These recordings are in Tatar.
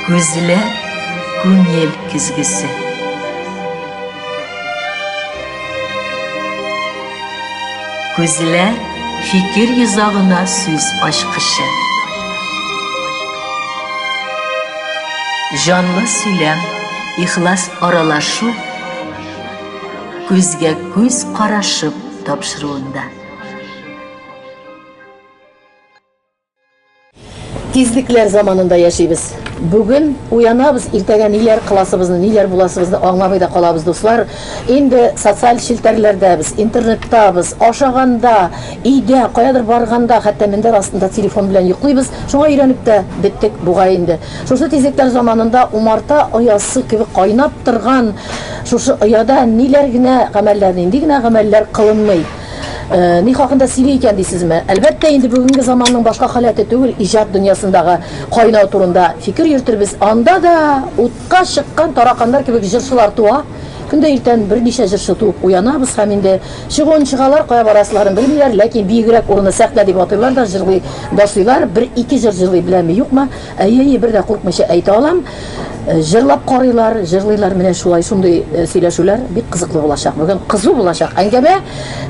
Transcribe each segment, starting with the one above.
Күзләр күңел көзгесе. Күзләр фикер йозагына сүз ачкычы. Җанлы сөйләм, ихлас аралашу күзгә күз карашып тапшыруында. Тизлекләр заманында яшибез. Бүген уянабыз, иртәгә ниләр кыласыбызны, ниләр буласыбызны аңламый да калабыз, дуслар. Инде социаль челтәрләрдәбез, интернеттабыз, ашаганда, өйдә, каядыр барганда, хәтта мендәр астында телефон белән йоклыйбыз. Шуңа өйрәнеп тә беттек бугай инде. Шушы тизлекләр заманында умарта оясы кебек кайнап торган шушы ояда ниләр генә гамәлләр, нинди генә гамәлләр кылынмый. Ни хакында сөйли икән дисезме? Әлбәттә инде бүгенге заманның башка халәте түгел, иҗат дөньясындагы кайнау турында фикер йөртербез. Анда да утка чыккан тараканнар кебек җырчылар туа. Көн дә иртән берничә җырчы туып уянабыз һәм инде чыгуын чыгалар, кая барасыларын белмиләр, ләкин биегрәк урынны сәхнә дип атыйлар да җырлый башлыйлар. Бер-ике җыр җырлый беләме, юкмы? Әйе, әйе, бер дә куркмыйча әйтә алам. Җырлап карыйлар, җырлыйлар, менә шулай шундый сөйләшүләр бик кызыклы булачак. Бүген кызу булачак әңгәмә.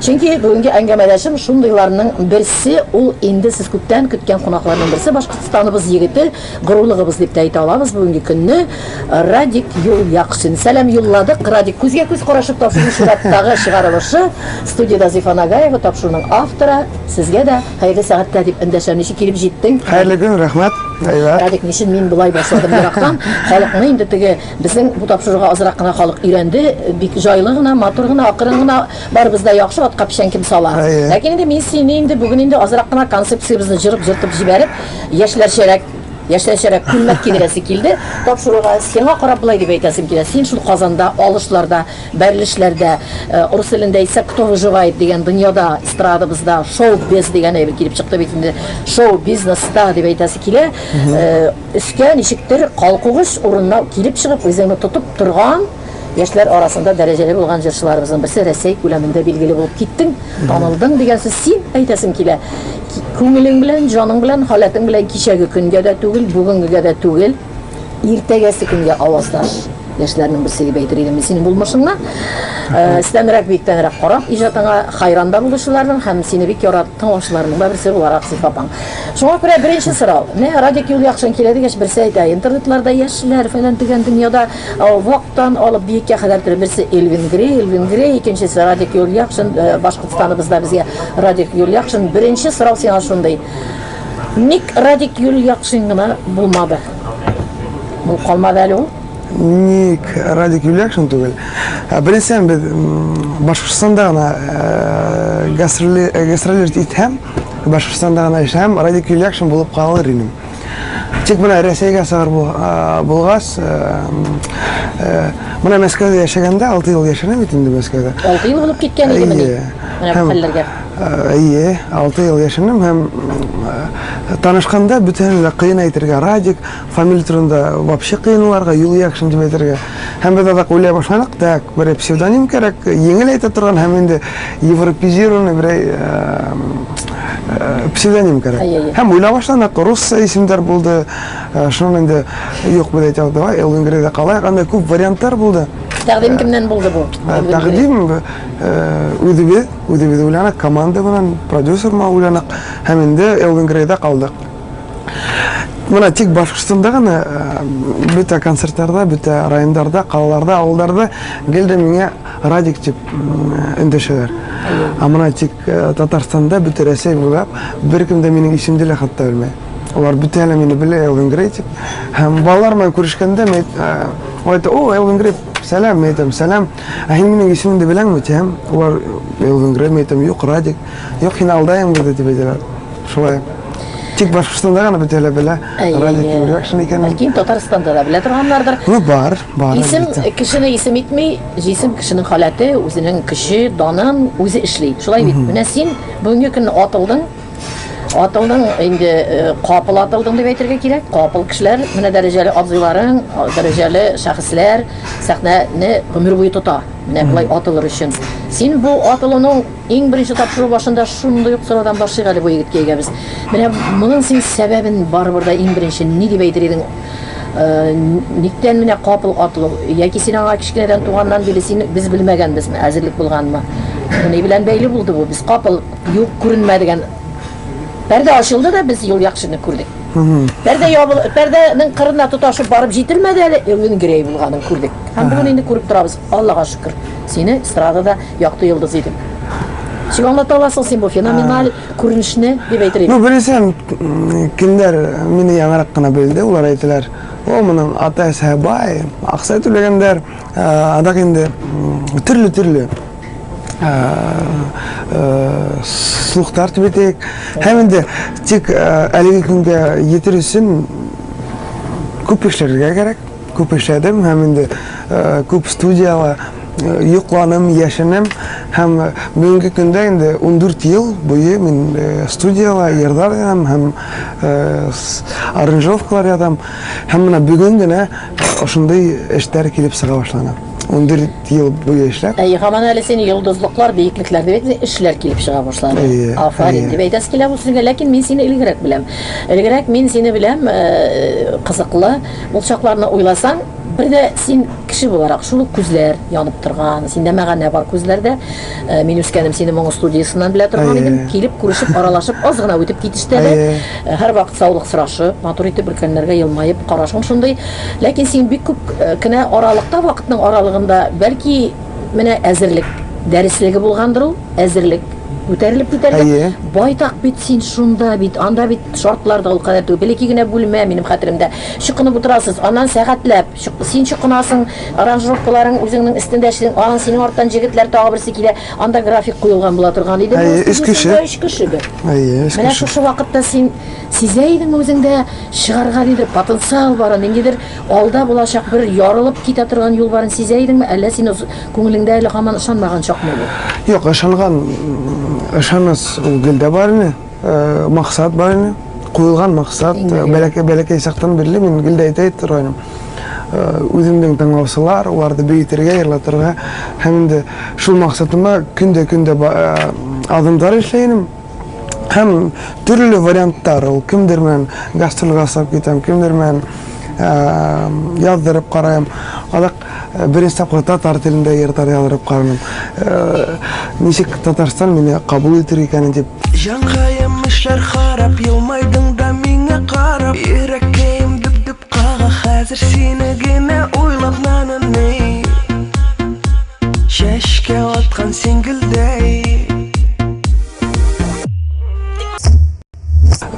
Чөнки бүгенге әңгәмәдәшем шундыйларның берсе, ул инде сез күптән көткән кунакларның берсе, Башкортстаныбыз егете, горурлыгыбыз дип тә әйтә алабыз бүгенге көнне, Радик Юлъякшин. Сәлам юлладык, Радик, күзгә күз карашып тапшыруның чираттагы чыгарылышы. Студиядә Зифа Нагаева, тапшыруның авторы. Сезгә дә хәерле сәгатьтә дип эндәшәм. Ничек килеп җиттең? Хәерле көн, рәхмәт. Әйбәт. Радик, ни өчен мин болай башладым ерактан? Халыкны инде теге безнең бу тапшыруга азрак кына халык өйрәнде. Бик җайлы гына, матур гына, акрын гына барыбыз да яхшы атка печән кем сала. Ләкин инде мин сине инде бүген инде азрак кына концепциябезне җырып-җыртып җибәреп, яшьләрчәрәк яшьләрчәрәк күлмәк кидерәсе килде. Тапшыруга сиңа карап болай дип әйтәсем килә. Син шул Казанда алышларда Бәрелешләрдә, урыс телендә әйтсәк, кто выживает дигән дөньяда, эстрадабызда шоу-без дигән әйбер килеп чыкты бит инде. Шоу-бизнеста дип әйтәсе килә. Өскә ничектер калкугыч урынына килеп чыгып, үзеңне тотып торган яшьләр арасында дәрәҗәле булган җырчыларыбызның берсе Рәсәй күләмендә билгеле булып киттең, танылдың дигән сүз син әйтәсем килә. Күңелең белән, җаның белән, халәтең белән кичәге көнгә дә түгел, бүгенгегә дә түгел, иртәгәсе көнгә аваздаш яшьләрнең берсе дип әйтер идем мин синең булмышыңны. Өстәнрәк, биектәнрәк карап иҗатыңа хайран да булучыларның һәм сине бик яратып тыңлаучыларның да берсе буларак Зифа апаң. Шуңа күрә беренче сорау. Менә Радик Юлъякшин килә дигәч, берсе әйтә, интернетларда яшьләр фәлән дигән дөньяда вактан алып биеккә кадәр торып, берсе Элвин Грей, Элвин Грей, икенчесе Радик Юлъякшин, Башкортстаныбызда безгә Радик Юлъякшин. Беренче сорау сиңа шундый. Ник Радик Юльякшин гына булмады? Бу калмады әле ул. Ник Радик Юльякшин түгел? Беренчедән, без Башкортстанда гына гастролер итһәм, Башкортстанда гына эшләһәм, Радик Юльякшин булып калыр идем. Тик менә Рәсәйгә чыгар булгач, менә Мәскәүдә яшәгәндә, 6 ел яшәдем бит инде Мәскәүдә. 6 ел булып киткән идемени? Менә бу хәлләргә. Әйе, 6 ел яшәдем һәм танышканда бөтенләй дә кыен әйтергә Радик, фамилия турында вообще кыен уларга, Юлъякшин дип әйтергә. Һәм без азак уйлый башладык, так, бер псевдоним кирәк, җиңел әйтә торган һәм инде европезированный бер псевдоним кирәк. Һәм уйлап башладык, рус исемнәр булды, шуннан инде юк, без әйтәбез, давай Элвин Грейда калайык, анда күп вариантлар булды. Тәкъдим кемнән булды бу? Тәкъдим үзебез. Үзебез уйланык, команда белән, продюсер белән уйланык һәм инде Элвин Грейда калдык. Менә тик Башкортстанда гына бөтә концертларда, бөтә районнарда, калаларда, авылларда гел дә миңа Радик дип эндәшәләр. Ә менә тик Татарстанда, бөтә Рәсәй буйлап беркем дә минем исемне дә хәтта белми. Алар бөтә әле мине белә Элвин Грей дип. Һәм балалар белән күрешкәндә мин әйтә, "О, Элвин Грей, сәлам", мин әйтәм, "Сәлам". Ә һин минем исемемне беләңме, дим. Улар Элвин Грей, мин әйтәм, юк, Радик. Юк, һин алдайың безне дип әйтәләр. Шулай. Тик Башкортстанда гына бөтә әле белә. Радик Юльякшин икәнен. Бәлки Татарстанда да белә торганнардыр. Ну, бар, бар. Исем кешене исем итми, җисем кешенең халәте, үзенең көче, данын үзе эшли. Шулай бит. Менә син бүгенге көнне атылдың. Атылдың, инде капыл атылдың дип әйтергә кирәк. Капыл кешеләр, менә дәрәҗәле абзыйларың, дәрәҗәле шәхесләр сәхнәне гомер буе тота. Менә болай атылыр өчен. Син бу атылуның иң беренче тапшыру башында шундый ук сораудан башлыйк әле бу егеткә әйгәбез. Менә моның син сәбәбен барыбер дә иң беренче ни дип әйтер идең? Никтән менә капыл атылу? Яки син аңа кечкенәдән туганнан бирле син без белмәгәнбезме, әзерлек булганмы? Ни белән бәйле булды бу? Без капыл юк күренмә дигән пәрдә ачылды да без Юлъякшинны күрдек. Пәрдә ябыл, пәрдәнең кырына тоташып барып җителмәде әле, Элвин Грей булганын күрдек. Һәм бүген инде күреп торабыз, Аллага шөкер. Сине эстрадада якты йолдыз идем. Ничек аңлата аласың син бу феноменаль күренешне дип әйтер идем? Ну, беренчедән, кемнәр мине яңарак кына белде, улар әйтәләр, о, моның ата-әсәһе бай, акча түләгәннәр. Адак инде төрле-төрле слухтар дип әйтәйек. Һәм инде тик әлеге көнгә етер өчен күп эшләргә кирәк. Күп эшләдем һәм инде күп студияла йокланым, яшенем һәм бүгенге көндә инде 14 ел буе мин студияла йырлар язам һәм аранжировкалар язам. Һәм менә бүген генә ошондый эшләр килеп чыга башлады. 14 ел буе эшләп. Әйе, һаман әле син йолдызлыклар, биеклекләр дип әйтсәң, эшләр килеп чыга башлады. Афәрин дип әйтәсе килә бу сүзгә, ләкин мин сине элегрәк беләм. Элегрәк мин сине беләм, кызыклы. Ул чакларны уйласаң, бер дә син кеше буларак шул ук күзләр янып торган, синдә мәганә бар күзләрдә. Мин үскәнем сине Моң студиясеннән белә торган идем. Килеп, күрешеп, аралашып, аз гына үтеп китештә дә, һәрвакыт саулык сорашып, матур итеп өлкәннәргә елмаеп карашың шундый. Ләкин син бик күп кенә аралыкта, вакытның аралыгында, бәлки, менә әзерлек дәреслеге булгандыр ул, әзерлек күтәрелеп күтәрелеп. Байтак бит син шунда бит, анда бит шартлар да ул кадәр түгел. Бәләкәй генә бүлмә минем хәтеремдә. Чокынып утырасыз, аннан сәгатьләп. Син чокынасың, аранжировкаларың үзеңнең өстендә эшлисең, аннан синең арттан җегетләр тагы берсе килә. Анда график куелган була торган иде. Әйе, өч кеше. Өч кеше бер. Әйе, өч кеше. Менә шушы вакытта син сизә идеңме үзеңдә чыгарга ниндидер потенциал барын, ниндидер алда булачак бер ярылып китә торган юл барын сизә идеңме, әллә син күңелеңдә әле һаман ышанмаган чакмы бу? Юк, ышанган, ышаныч ул гел дә бар иде, максат бар иде, куелган максат, бәләкәй бәләкәй чактан бирле мин гел дә әйтә торган идем. Үземнең тыңлаучылар, уларны биетергә, йырлатырга һәм инде шул максатыма көндә көндә адымнар эшләй идем. Һәм төрле вариантлар, ул кемдер белән гастрольгә чыгып китәм, кемдер белән яздырып карыйм. Алак беренче тапкыр татар телендә йырлар яздырып карадым. Ничек Татарстан мине кабул итер икән дип. Җанкаем, эшләр харап, елмайдың да миңа карап, йөрәккәем дөп-дөп кага, хәзер сине генә уйлап нананы. Чәчкә аткан син гөлдәй.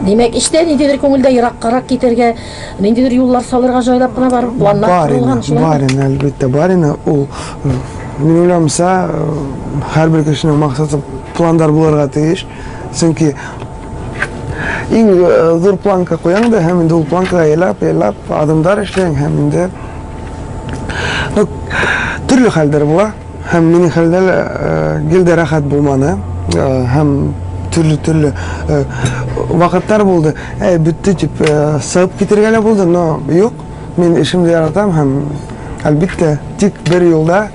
Димәк, эчтә ниндидер күңелдә ераккарак китәргә, ниндидер юллар салырга җайлап кына барып планнар корылган, шулай? Бар инде, әлбәттә, бар инде. Ул, мин уйламса, һәрбер кешенең максаты пландар булырга тиеш. Чөнки иң зур планка куяң да, һәм инде ул планкага елап, елап адымдар эшләң, һәм инде ну, төрле хәлдәр була. Һәм минем хәлдә гел дә рәхәт булмады. Һәм төрле-төрле вакытлар булды. Әй, бетте дип сыгып китергә лә булды, но юк. Мин эшемне яратам һәм әлбәттә, тик бер юлда,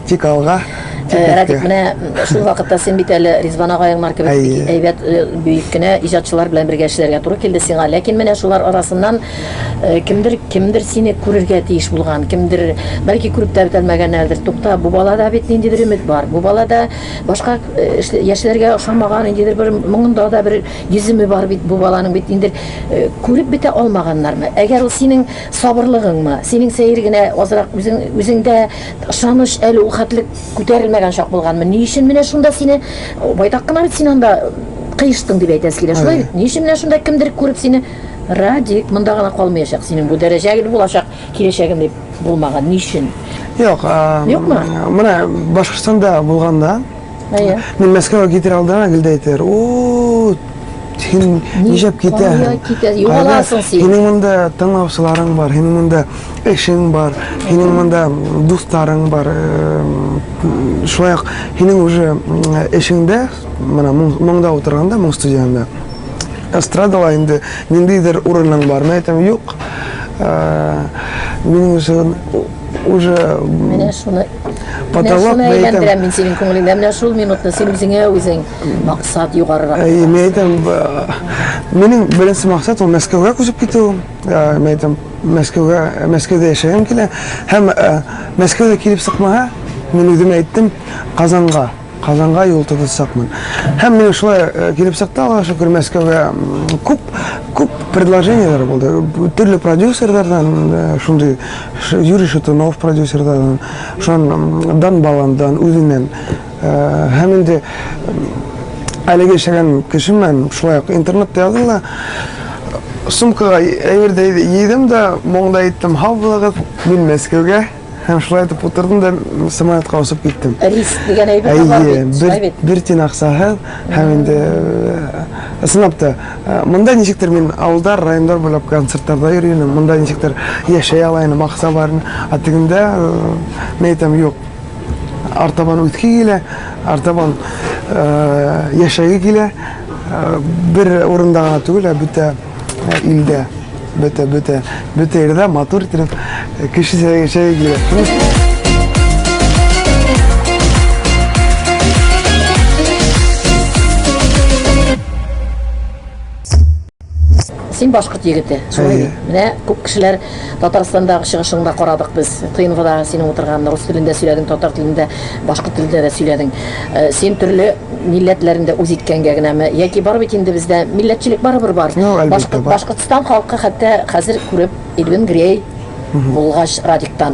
тик алга. Радик, менә шул вакытта син бит әле Ризван агаеңнар кебек бик әйбәт, бөек кенә иҗатчылар белән бергә эшләргә туры килде сиңа. Ләкин менә шулар арасыннан кемдер, кемдер сине күрергә тиеш булган, кемдер, бәлки күреп тә бетәлмәгәннәрдер. Тукта, бу балада бит ниндидер өмет бар, бу балада башка яшьләргә ошамаган ниндидер бер моңында да бер йөземе бар бит, бу баланың бит ниндидер күреп бетә алмаганнармы? Әгәр ул синең сабырлыгыңмы, синең сәер генә азрак үзең, үзеңдә ышаныч әле ул хәтле күтәрелмәгән чак булганмы? Ни өчен менә шунда сине байтак кына бит син анда кыештың дип әйтәсе килә. Шулай бит? Ни өчен менә шунда кемдер күреп сине Радик, монда гына калмаячак, синең бу дәрәҗә булачак киләчәгең дип булмаган. Ни өчен? Юк, Юкмы? Менә Башкортстанда булганда, мин Мәскәүгә китер алдына гел дә әйтәләр, о, син нишләп китәсең? Китә, югаласың син. Синең монда тыңлаучыларың бар, синең монда эшең бар, синең монда дусларың бар. Шулай ук синең уже эшеңдә, менә моңда утырганда, моң студиясендә, эстрадала инде ниндидер урының бар. Мин әйтәм, юк. Минем өчен уже Менә шуны потолок, шуны әйләндерәм мин синең күңелеңдә. Менә шул минутны син үзеңә үзең максат югарырак. Әйе, мин әйтәм, минем беренче максат ул Мәскәүгә күчеп китү. Мин әйтәм, Мәскәүгә, Мәскәүдә яшәгем килә. Һәм Мәскәүдә килеп чыкмаһа, мин үзем әйттем, Казанга. Казанга юл тотачакмын. Һәм мин шулай килеп чыкты, Аллага шөкер, Мәскәүгә күп күп предложениеләр булды. Төрле продюсерлардан, шундый Юрий Шатунов продюсерлардан, шуннан Дан Баландан, үзеннән. Һәм инде әлеге эшләгән кешем белән шулай ук интернетта языла. Сумкага әйбер дә йыйдым да, моң да әйттем, һау булыгыз, мин Мәскәүгә. Һәм шулай итеп утырдым да самолетка басып киттем. Риск дигән әйбер дә бар бит, шулай бит? Бер тин аксаһы һәм инде ысынлап та монда ничектер мин авылда, районнар буйлап концертларда йөргәнем, монда ничектер яшәй ала идем, акча бар. Ә тегендә мин әйтәм, юк. Артабан үтке килә, артабан яшәге килә. Бер урында гына түгел, ә бөтә илдә. Бөтә, бөтә, бөтә илдә матур итеп кеше яшәге килә. Син башкорт егете, шулай бит? Менә күп кешеләр Татарстандагы чыгышыңда карадык без. ТНВда синең утырганны, рус телендә сөйләдең, татар телендә, башкорт телендә дә сөйләдең. Син төрле милләтләрен дә үз иткәнгә генәме? Яки бар бит инде бездә милләтчелек барыбер бар. Ну, әлбәттә, бар. Башкортстан халкы хәтта хәзер күреп Элвин Грей булгач Радиктан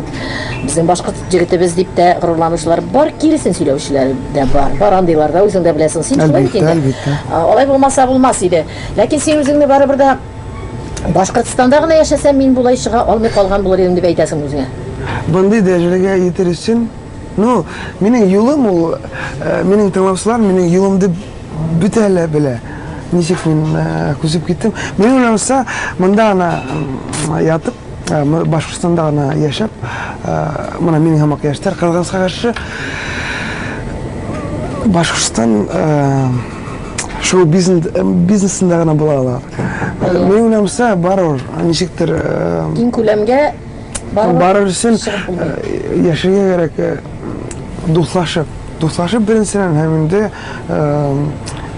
безнең башкорт җегетебез дип тә горурланучылар бар, киресен сөйләүчеләр дә бар. Бар андыйлар да, үзең дә беләсең. Син шулай бит инде. Әлбәттә. Алай булмаса булмас иде. Ләкин син үзеңне барыбер дә Башкортстанда гына яшәсәм, мин болай чыга алмый калган булыр идем дип әйтәсең үзеңә. Мондый дәрәҗәгә җитер өчен, ну, минем юлым ул, минем тыңлаучылар минем юлымды бөтә лә белә. Ничек мин күчеп киттем. Минем уйлавымча, монда гына ятып, Башкортстанда гына яшәп, менә минем һамак яшьтәр, кызганычка каршы, Башкортстан шоу бизнесында гына була алар. Минем уйлавымча, барыбер ничектер киң күләмгә барыр өчен яшәргә кирәк, дуслашып. Дуслашып беренчедән һәм инде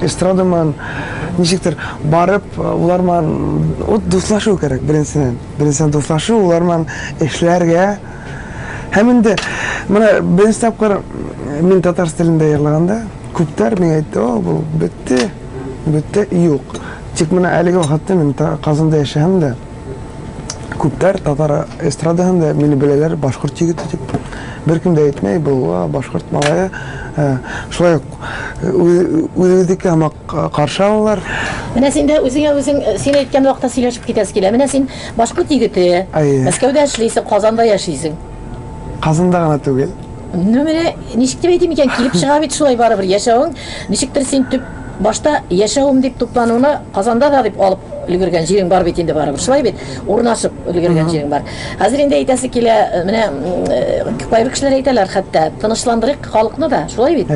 эстрада белән ничектер барып, улар белән вот дуслашу кирәк беренчедән. Беренчедән дуслашу, улар белән эшләргә. Һәм инде менә беренче тапкыр мин татар телендә җырлаганда, күпләр миңа әйтте, о, бу бетте, бетте, юк. Тик менә әлеге вакытта мин Казанда яшәһәм дә, күпләр татар эстрадаһында мине беләләр башкорт егете дип. Беркем дә әйтмәй, бу башкорт малае. Шулай ук үзебезнеке һамак каршы алалар. Менә син дә үзеңә үзең син әйткән вакытта сөйләшеп китәсе килә. Менә син башкорт егете, Мәскәүдә эшлисең, Казанда яшисең. Казанда гына түгел. Ну, менә ничек дип әйтим икән, килеп чыга бит шулай барыбер яшәвең. Ничектер син төп башта яшәвем дип туплануны Казанда да дип алып өлгергән җирең бар бит инде барыбер. Шулай бит, урнашып өлгергән җирең бар. Хәзер инде әйтәсе килә, менә кайбер кешеләр әйтәләр хәтта, тынычландырыйк халыкны да, шулай бит?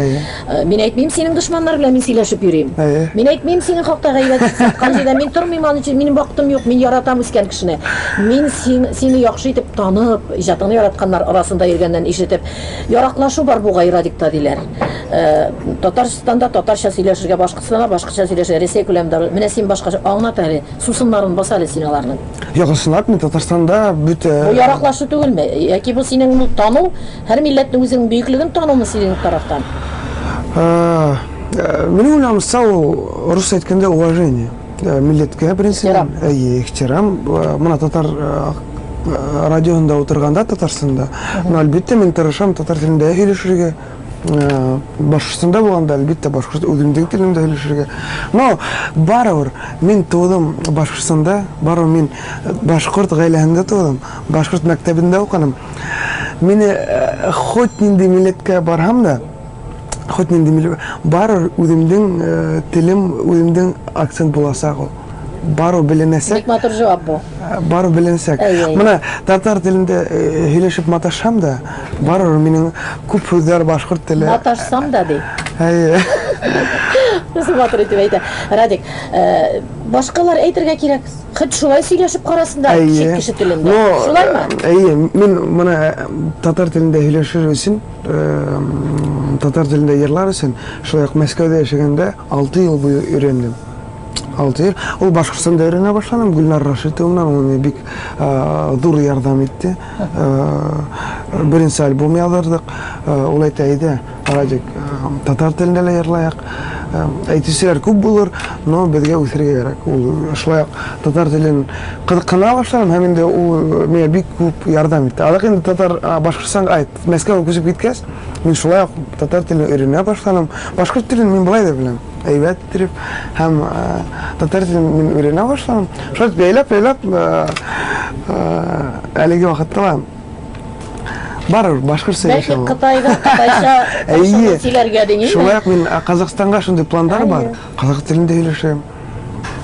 Мин әйтмим, синең дошманнар белән мин сөйләшеп йөрим. Мин әйтмим, синең хакта гайбәт саткан җирдә мин тормыйм аның өчен, минем вакытым юк, мин яратам үскән кешене. Мин сине яхшы итеп танып, иҗатыңны яратканнар арасында йөргәннән ишетеп, яраклашу бар бугай Радикта диләр. Татарстанда татарча сөйләшергә, Башкортстанда башкортча сөйләшергә, Рәсәй күләмендә. Менә син башкача аңлат әле, сусыннарын бас әле син аларның. Юк, чынлап мин Татарстанда бөтә Бу яраклашу түгелме? Яки бу синең бу тану, һәр милләтнең үзенең бөеклеген танумы синең тарафтан? Минем уйлавымча, ул рус әйткәндә уважение милләткә беренчедән. Әйе, ихтирам. Менә татар радиоһында утырганда Татарстанда, ну, әлбәттә, мин тырышам татар телендә сөйләшергә. Башкортстанда булганда, әлбәттә, башкорт үземнең телемдә сөйләшергә. Но барыбер мин тудым Башкортстанда, барыбер мин башкорт гаиләһендә тудым, башкорт мәктәбендә укыдым. Мине хоть нинди милләткә барһам да, хоть нинди милләт, барыбер үземнең телем, үземнең акцент буласак ул. Барыбер беленәсәк. Бик матур җавап бу. Барыбер беленсәк. Менә татар телендә сөйләшеп маташсам да, барыбер минем күп сүзләр башкорт теле. Маташсам да ди. Әйе. Нәрсә батыр итеп әйтә. Радик, башкалар әйтергә кирәк. Хет шулай сөйләшеп карасындар чит кеше телендә. Шулаймы? Әйе, мин моны татар телендә сөйләшер өчен, татар телендә йырлар өчен, шулай ук Мәскәүдә яшәгәндә 6 ел буе өйрәндем. 6 ел. Ул Башкортстанда өйрәнә башладым. Гөлнар Рашитовна ул миңа бик зур ярдәм итте. Беренче альбом яздырдык. Ул әйтә, әйдә, Радик, татар телендә лә йырлаяк. Әйтүчеләр күп булыр, но безгә үсергә кирәк. Ул шулай ук татар телен кызыксына башладым һәм инде ул миңа бик күп ярдәм итте. Азак инде татар Башкортстанга, ай, Мәскәүгә күчеп киткәч, мин шулай ук татар телен өйрәнә башладым. Башкорт телен мин болай да беләм, әйбәт иттереп һәм татар телен мин өйрәнә башладым. Шулай бәйләп-бәйләп әлеге вакытта ла барыбер башкортча яшәү. Бәлки Кытайда кытайча Әйе. Сөйләргә димме? Шулай ук мин Казахстанга шундый пландар бар. Казах телендә сөйләшәм.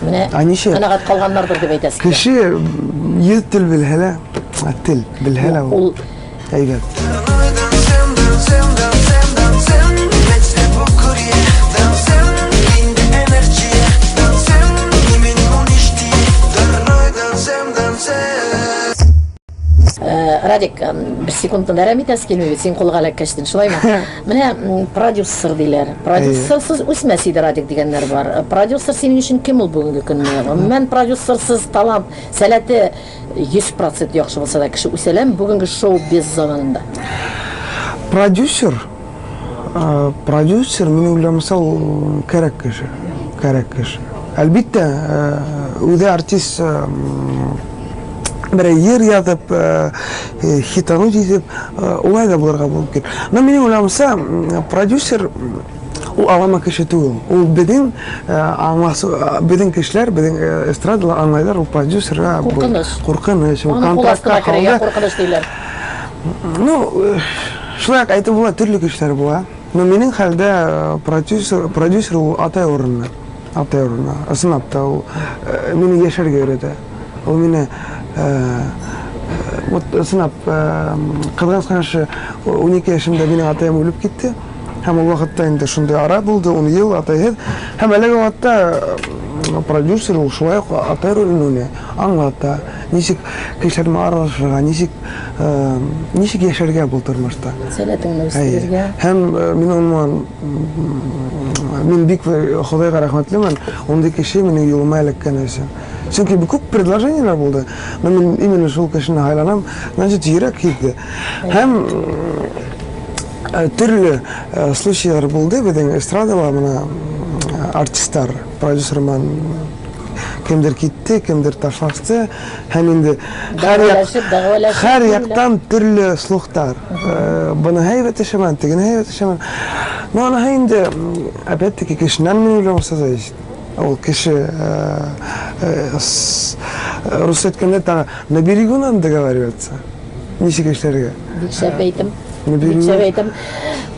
Менә канәгать калганнардыр дип әйтәсез. Кеше 100 тел белһә лә, тел белһә лә ул әйбәт. Радик, бер секундны әрәм итәсе килми бит, син кулга эләккәчтен, шулаймы? Менә продюсер диләр. Продюсерсыз үсмәс иде Радик дигәннәр бар. Продюсер синең өчен кем ул бүгенге көнне? Гомумән, продюсерсыз талант, сәләте 100% яхшы булса да кеше үсәләме бүгенге шоу-биз заманында? Продюсер, продюсер, мин уйламаса, ул кәрәк кеше. Кәрәк кеше. Әлбиттә, үзе артист берәй йыр язып, хитануть итеп, улай да булырга мөмкин. Но минем уйламаса, продюсер ул алама кеше түгел. Ул безнең аңласы, безнең кешеләр, безнең эстрадалар аңлайлар, ул продюсерга куркыныч. Куркыныч, ул контрактка калды. Куркыныч диләр. Ну, шулай ук әйтеп була, төрле кешеләр була. Но минем хәлдә продюсер, продюсер ул атай урынына. Атай урынына. Ысынлап та ул мине яшәргә өйрәтә. Ул мине вот ысынлап кызганычка каршы 12 яшемдә минем атаем үлеп китте. Һәм ул вакытта инде шундый ара булды, 10 ел атайсыз. Һәм әлеге вакытта продюсер ул шулай ук атай ролен уйный, аңлата, ничек кешеләр белән аралашырга, ничек ничек яшәргә бу тормышта. Сәләтеңне үстерергә. Һәм мин уңнан мин бик Ходайга рәхмәтлемен, ундый кеше минем юлыма эләккән өчен. Чөнки күп предложениеләр булды, но мин именно шул кешене һайланам, значит, йөрәк китте. Һәм төрле случайлар булды безнең эстрадада менә артистлар, продюсер белән кемдер китте, кемдер ташлашты. Һәм инде һәр яктан төрле слухтар. Буны һәйбәт эшемен, тегене һәйбәт эшемен. Но аны инде, опять-таки, кешеннән мин уйламаса зависит. Ул кеше рус әйткәндә тагы на берегу надо договариваться. Ничек эшләргә? Бик шәп әйтем. Бик шәп әйтем.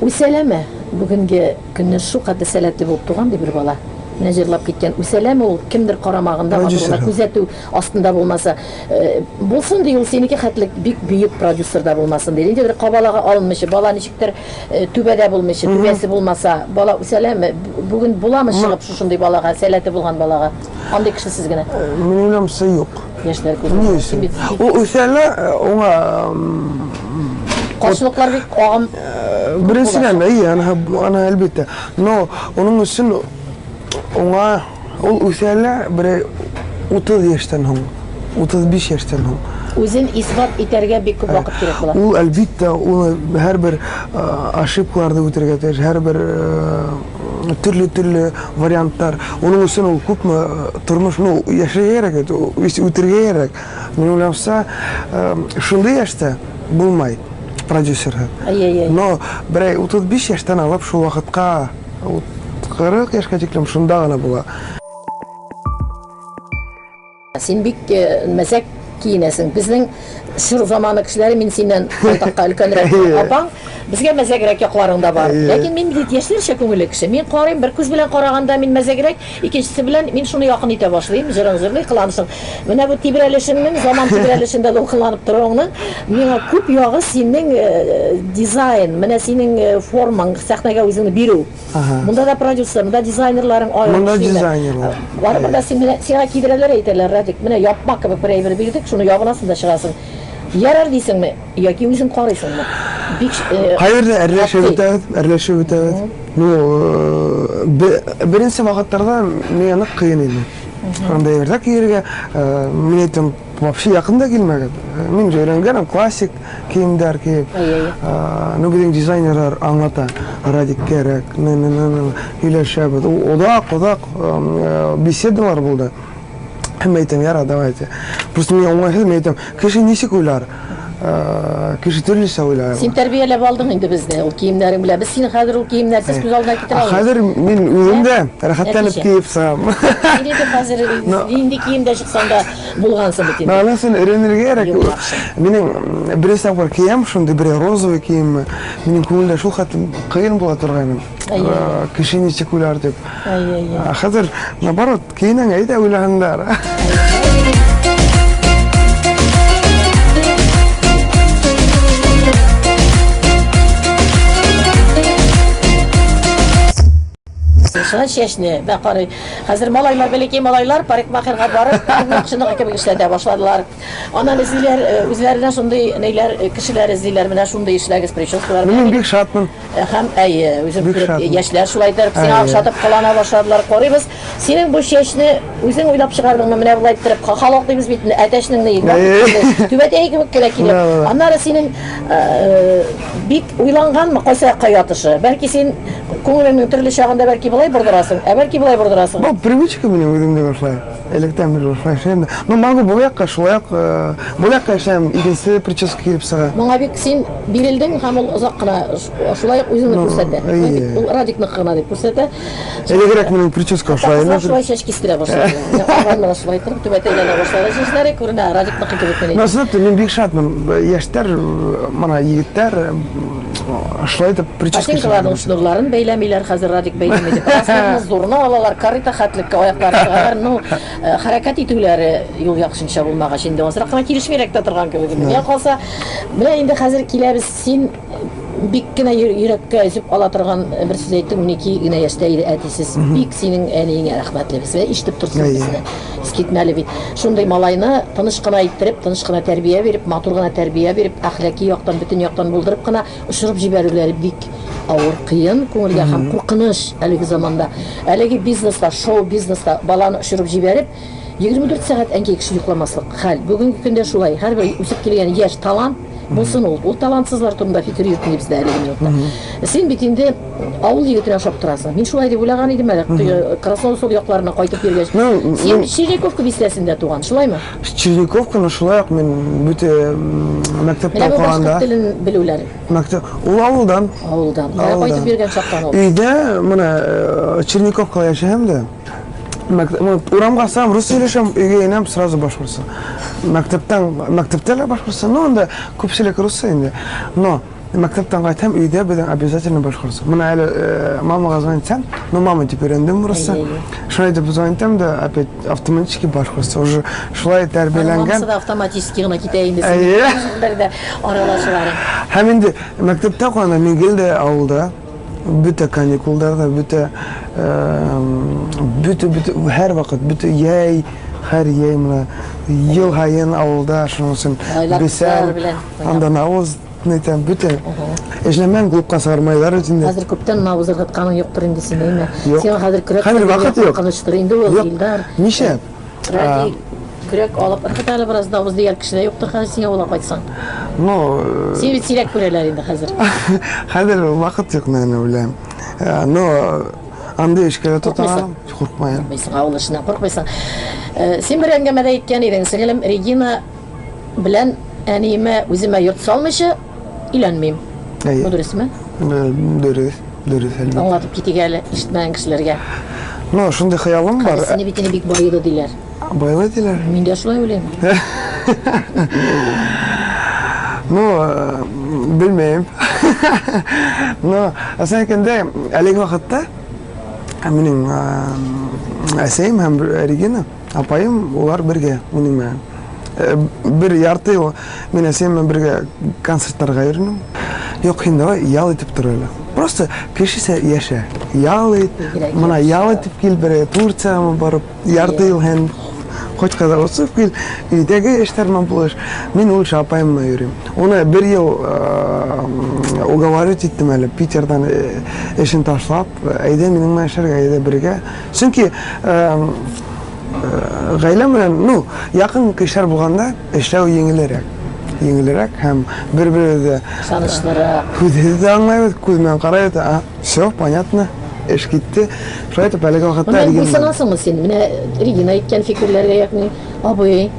Үсәләме? Бүгенге көнне шулкадәр сәләтле булып туган ди бер бала. Менә җырлап киткән. Үсәләме ул кемдер карамагында, матур гына күзәтү астында булмаса. Булсын ди ул синеке хәтле бик бөек продюсер да булмасын ди. Ниндидер кабалага алынмыйча, бала ничектер түбәдә булмыйча, түбәсе булмаса, бала үсәләме? Бүген буламы чыгып шушындый балага, сәләте булган балага? Андый кешесез генә. Минем уйлавымча, юк. Яшьләр күренә. Ул үсәлә, уңа каршылыклар бик агым. Беренчедән, әйе, аны әлбәттә. Но уның өчен уңа ул үсәлә бер 30 яшьтән һуң, 35 яшьтән һуң. Үзен исбат итәргә бик күп вакыт кирәк була. Ул әлбәттә, ул һәрбер ошибкаларны үтәргә тиеш, һәрбер төрле-төрле вариантлар. Уның өчен ул күпме тормыш, ну, яшәргә кирәк, үтәргә кирәк. Мин уйласам, шундый яшьтә булмай продюсер. Но берәй 35 яшьтән алып шул вакытка 40 яшькә тиклем шунда гына була. Син бик мәзәк киенәсең. Безнең чор заманы кешеләре, мин синнән байтакка өлкәнрәк апаң, безгә мәзәгрәк якларың да бар. Ләкин мин бит яшьләрчә күңелле кеше. Мин карыйм, бер күз белән караганда мин мәзәгрәк, икенчесе белән мин шуны якын итә башлыйм, җырың җырлый, кыланышың. Менә бу тибрәлешеңнең, заман тибрәлешендә дулкынланып торуыңның миңа күп ягы синең дизайн, менә синең формаң, сәхнәгә үзеңне бирү. Монда да продюсер, монда дизайнерларың аерым Монда дизайнерлар. Барыбер дә син менә сиңа кидерәләр, әйтәләр, Радик, менә япма кебек бер әйбер бирдек, шуны ябынасың да чыгасың. Ярар дисеңме, яки үзең карыйсыңмы? Бик Кайбердә әрләшеп үтәбез, әрләшеп үтәбез. Ну, беренче вакытларда миңа нык кыен иде. Андай әйберләр киергә, мин әйтәм, вообще якын да килмәгән. Мин өйрәнгәнем классик киемнәр киеп. Ну, безнең дизайнерлар аңлата, Радик кирәк, һөйләшәбез. Озак, озак беседалар булды. Һәм әйтәм, яра, давайте. Просто миңа уңайсыз, мин әйтәм, кеше ничек уйлар? Кеше төрлечә уйлар. Син тәрбияләп алдың инде безне ул киемнәрең белән. Без сине хәзер ул киемнәрсез күз алдына китерә алмыйбыз. Хәзер мин үзем дә рәхәтләнеп киеп чыгам. Син инде хәзер нинди киемдә чыксаң да булгансың бит инде. Анысын өйрәнергә кирәк. Минем беренче тапкыр киям шундый бер розовый киемне. Минем күңелдә шул хәтле кыен була торган. Кеше ничек уйлар дип. Хәзер наоборот, киенәң, әйдә уйлаһыннар. Шуңа чәчне дә карый. Хәзер малайлар, бәләкәй малайлар парикмахерга барып, кешенең кебек эшләтә башладылар. Аннан эзлиләр, үзләренә шундый нәйләр, кешеләр эзлиләр, менә шундый эшләгез прическалар. Мин бик шатмын. Һәм әйе, үзем күреп, яшьләр шулай итеп, сиңа охшатып кылана башладылар. Карыйбыз, синең бу чәчне үзең уйлап чыгардың, менә болай иттереп, хахалок дибез бит, әтәчнең ни, түбәтәй кебек кенә килеп. Аннары синең бик уйланганмы, кайсы якка ятышы? Бәлки син күңелеңнең төрле чагында бәлки болай бордырасың, ә бәлки болай бордырасың. Бу привычка минем үземдә шулай. Электән бирле шулай эшләйм. Ну, могу бу якка, шулай ук, бу якка эшләм, икенче прическа килеп чыга. Моңа бик син бирелдең һәм ул озак кына шулай ук үзеңне күрсәтә. Ул Радикныкы гына дип күрсәтә. Элегрәк минем прическа шулай иде. Шулай чәч кистерә башлады. Алар менә шулай торып түбәтәйләнә башлады чәчләре, күренә, Радикныкы кебек менә. Насыйп, мин бик шатмын. Яшьтәр, менә егетләр шулай итеп прическа. Ботинкаларның шнурларын бәйләмиләр хәзер, Радик бәйләми дип. Размерны зурны алалар, корыто хәтлеккә аяклары чыгалар. Ну, хәрәкәт итүләре юл якшынча булмагач, инде азрак кына килешмирәк тә торган кебек. Миңа калса, менә инде хәзер киләбез, син бик кенә йөрәккә өзеп ала торган бер сүз әйттең, 12 генә яшьтә иде әтисез. Бик синең әниеңә рәхмәтлебез. Ишетеп торсын безне. Искитмәле бит. Шундый малайны тыныч кына иттереп, тыныч кына тәрбия биреп, матур гына тәрбия биреп, әхлаки яктан, бөтен яктан булдырып кына очырып җибәрүләре бик авыр, кыен күңелгә һәм куркыныч әлеге заманда. Әлеге бизнеста, шоу-бизнеста баланы очырып җибәреп, 24 сәгать әнкәй кеше йокламаслык хәл. Бүгенге көндә шулай. Һәрбер үсеп килгән яшь талант булсын ул. Ул талантсызлар турында фикер йөртмибез дә әлеге минутта. Син бит инде авыл егетенә ошап торасың. Мин шулай дип уйлаган идем әле. Красноусол якларына кайтып йөргәч. Син Черниковка бистәсендә туган, шулаймы? Черниковканы шулай ук мин бөтә мәктәптә укыганда. Менә бу башкорт телен белүләр. Мәктәп, ул авылдан. Авылдан. Менә кайтып йөргән чактан ул. Өйдә менә Черниковкада яшәһәм дә, урамга чыгам, рус сөйләшәм, өйгә инәм, сразу башкортча. Мәктәптән, мәктәптә лә башкортча, но анда күпчелек русча инде. Но мәктәптән кайтам, өйдә безнең обязательно башкортча. Менә әле мамага звонить итсәм, ну мама дип өйрәндем русча. Шулай дип звонить итәм дә, опять автоматически башкортча. Уже шулай тәрбияләнгән. Мамасы да автоматически гына китә инде синең бер дә аралашуларың. Һәм инде мәктәптә укыганда мин гел дә авылда, бөтә каникулдарда, бөтә бөтә бөтә һәрвакыт, бөтә йәй, һәр йәй менә ел һаен авылда, шуның өчен бесән, анда навоз әйтәм, бөтә эшләмәм, клубка чыгармайлар бит инде. Хәзер күптән навоз ыргытканың юктыр инде синең, әйме? Сиңа хәзер көрәк Хәзер вакыт юк. Куркынычтыр инде ул, Илдар. Нишләп? Радик, көрәк алып ыргыт әле бераз навоз дигән кеше дә юктыр хәзер сиңа авылга кайтсаң. Ну, Сине бит сирәк күрәләр инде хәзер. Хәзер вакыт юк, наверное, уйлыйм. Но андый эшкә дә тотынам, куркмыйм. Куркмыйсың, авыл эшеннән куркмыйсың. Син бер әңгәмәдә әйткән идең, сеңелем Регина белән әниемә үземә йорт салмыйча өйләнмим. Бу дөресме? Дөрес, дөрес, әлбәттә. Аңлатып китик әле ишетмәгән кешеләргә. Ну, шундый хыялым бар. Сине бит инде бик байлы диләр. Байлы диләр? Мин дә шулай уйлыйм. Ну, белмим. Ну, ысын әйткәндә, әлеге вакытта минем әсәем һәм Регина апаем, улар бергә минем белән. Бер ярты ел мин әсәем белән бергә концертларга йөрдем. Юк, һин давай ял итеп тор әле. Просто кешесә яшә. Ял ит. Менә ял итеп кил бер Турциягә барып, ярты ел һәм хоть когда үсеп кил, өйдәге эшләр белән булыш. Мин лучше апаем белән йөрим. Уны бер ел уговаривать иттем әле, Питердан эшен ташлап, әйдә минем белән эшләргә, әйдә бергә. Чөнки гаилә белән, ну, якын кешеләр булганда эшләү җиңелрәк. Җиңелрәк һәм бер-беребезгә ышанычлырак. Күзебез дә аңлайбыз, күз белән карайбыз, а, все, понятно, эш китте. Шулай итеп, әлеге вакытта Моннан буйсынасыңмы син? Менә Регина әйткән фикерләргә, ягъни абый,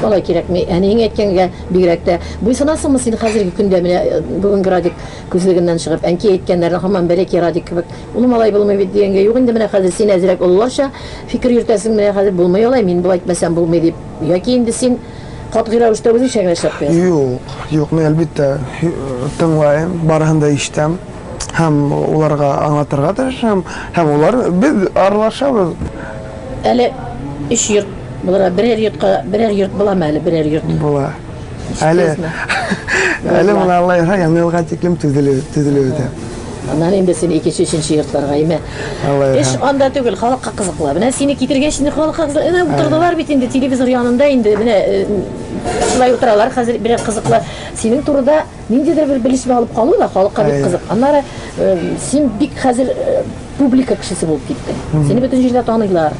алай кирәкми, әниең әйткәнгә бигрәк тә. Буйсынасыңмы син хәзерге көндә менә бүгенге Радик күзлегеннән чыгып, әнки әйткәннәрне һаман бәләкәй Радик кебек, улым алай булмый бит дигәнгә, юк инде менә хәзер син әзрәк олыларча фикер йөртәсең, менә хәзер булмый алай, мин болай әйтмәсәм булмый дип. Яки инде син катгый рәвештә үзеңчә генә эшләп куясың? Юк, юк, мин әлбәттә тыңлайм, барыһын да ишетәм һәм уларга аңлатырга тырышам, һәм улар без аралашабыз. Әле өч йорт булырга, берәр йортка, берәр йорт буламы әле, берәр йорт? Була. Әле әле моны Алла язса, яңа елга тиклем төзелеп төзелеп бетә. Аннан инде син икенче, өченче йортларга, име? Эш анда түгел, халыкка кызыклы. Менә сине китергәч инде халыкка кызыклы. Әнә утырдылар бит инде телевизор янында инде. Менә шулай утыралар хәзер берәр кызыклы. Синең турыда ниндидер бер белешмә алып калу да халыкка бик кызык. Аннары син бик хәзер публика кешесе булып киттең. Сине бөтен җирдә таныйлар.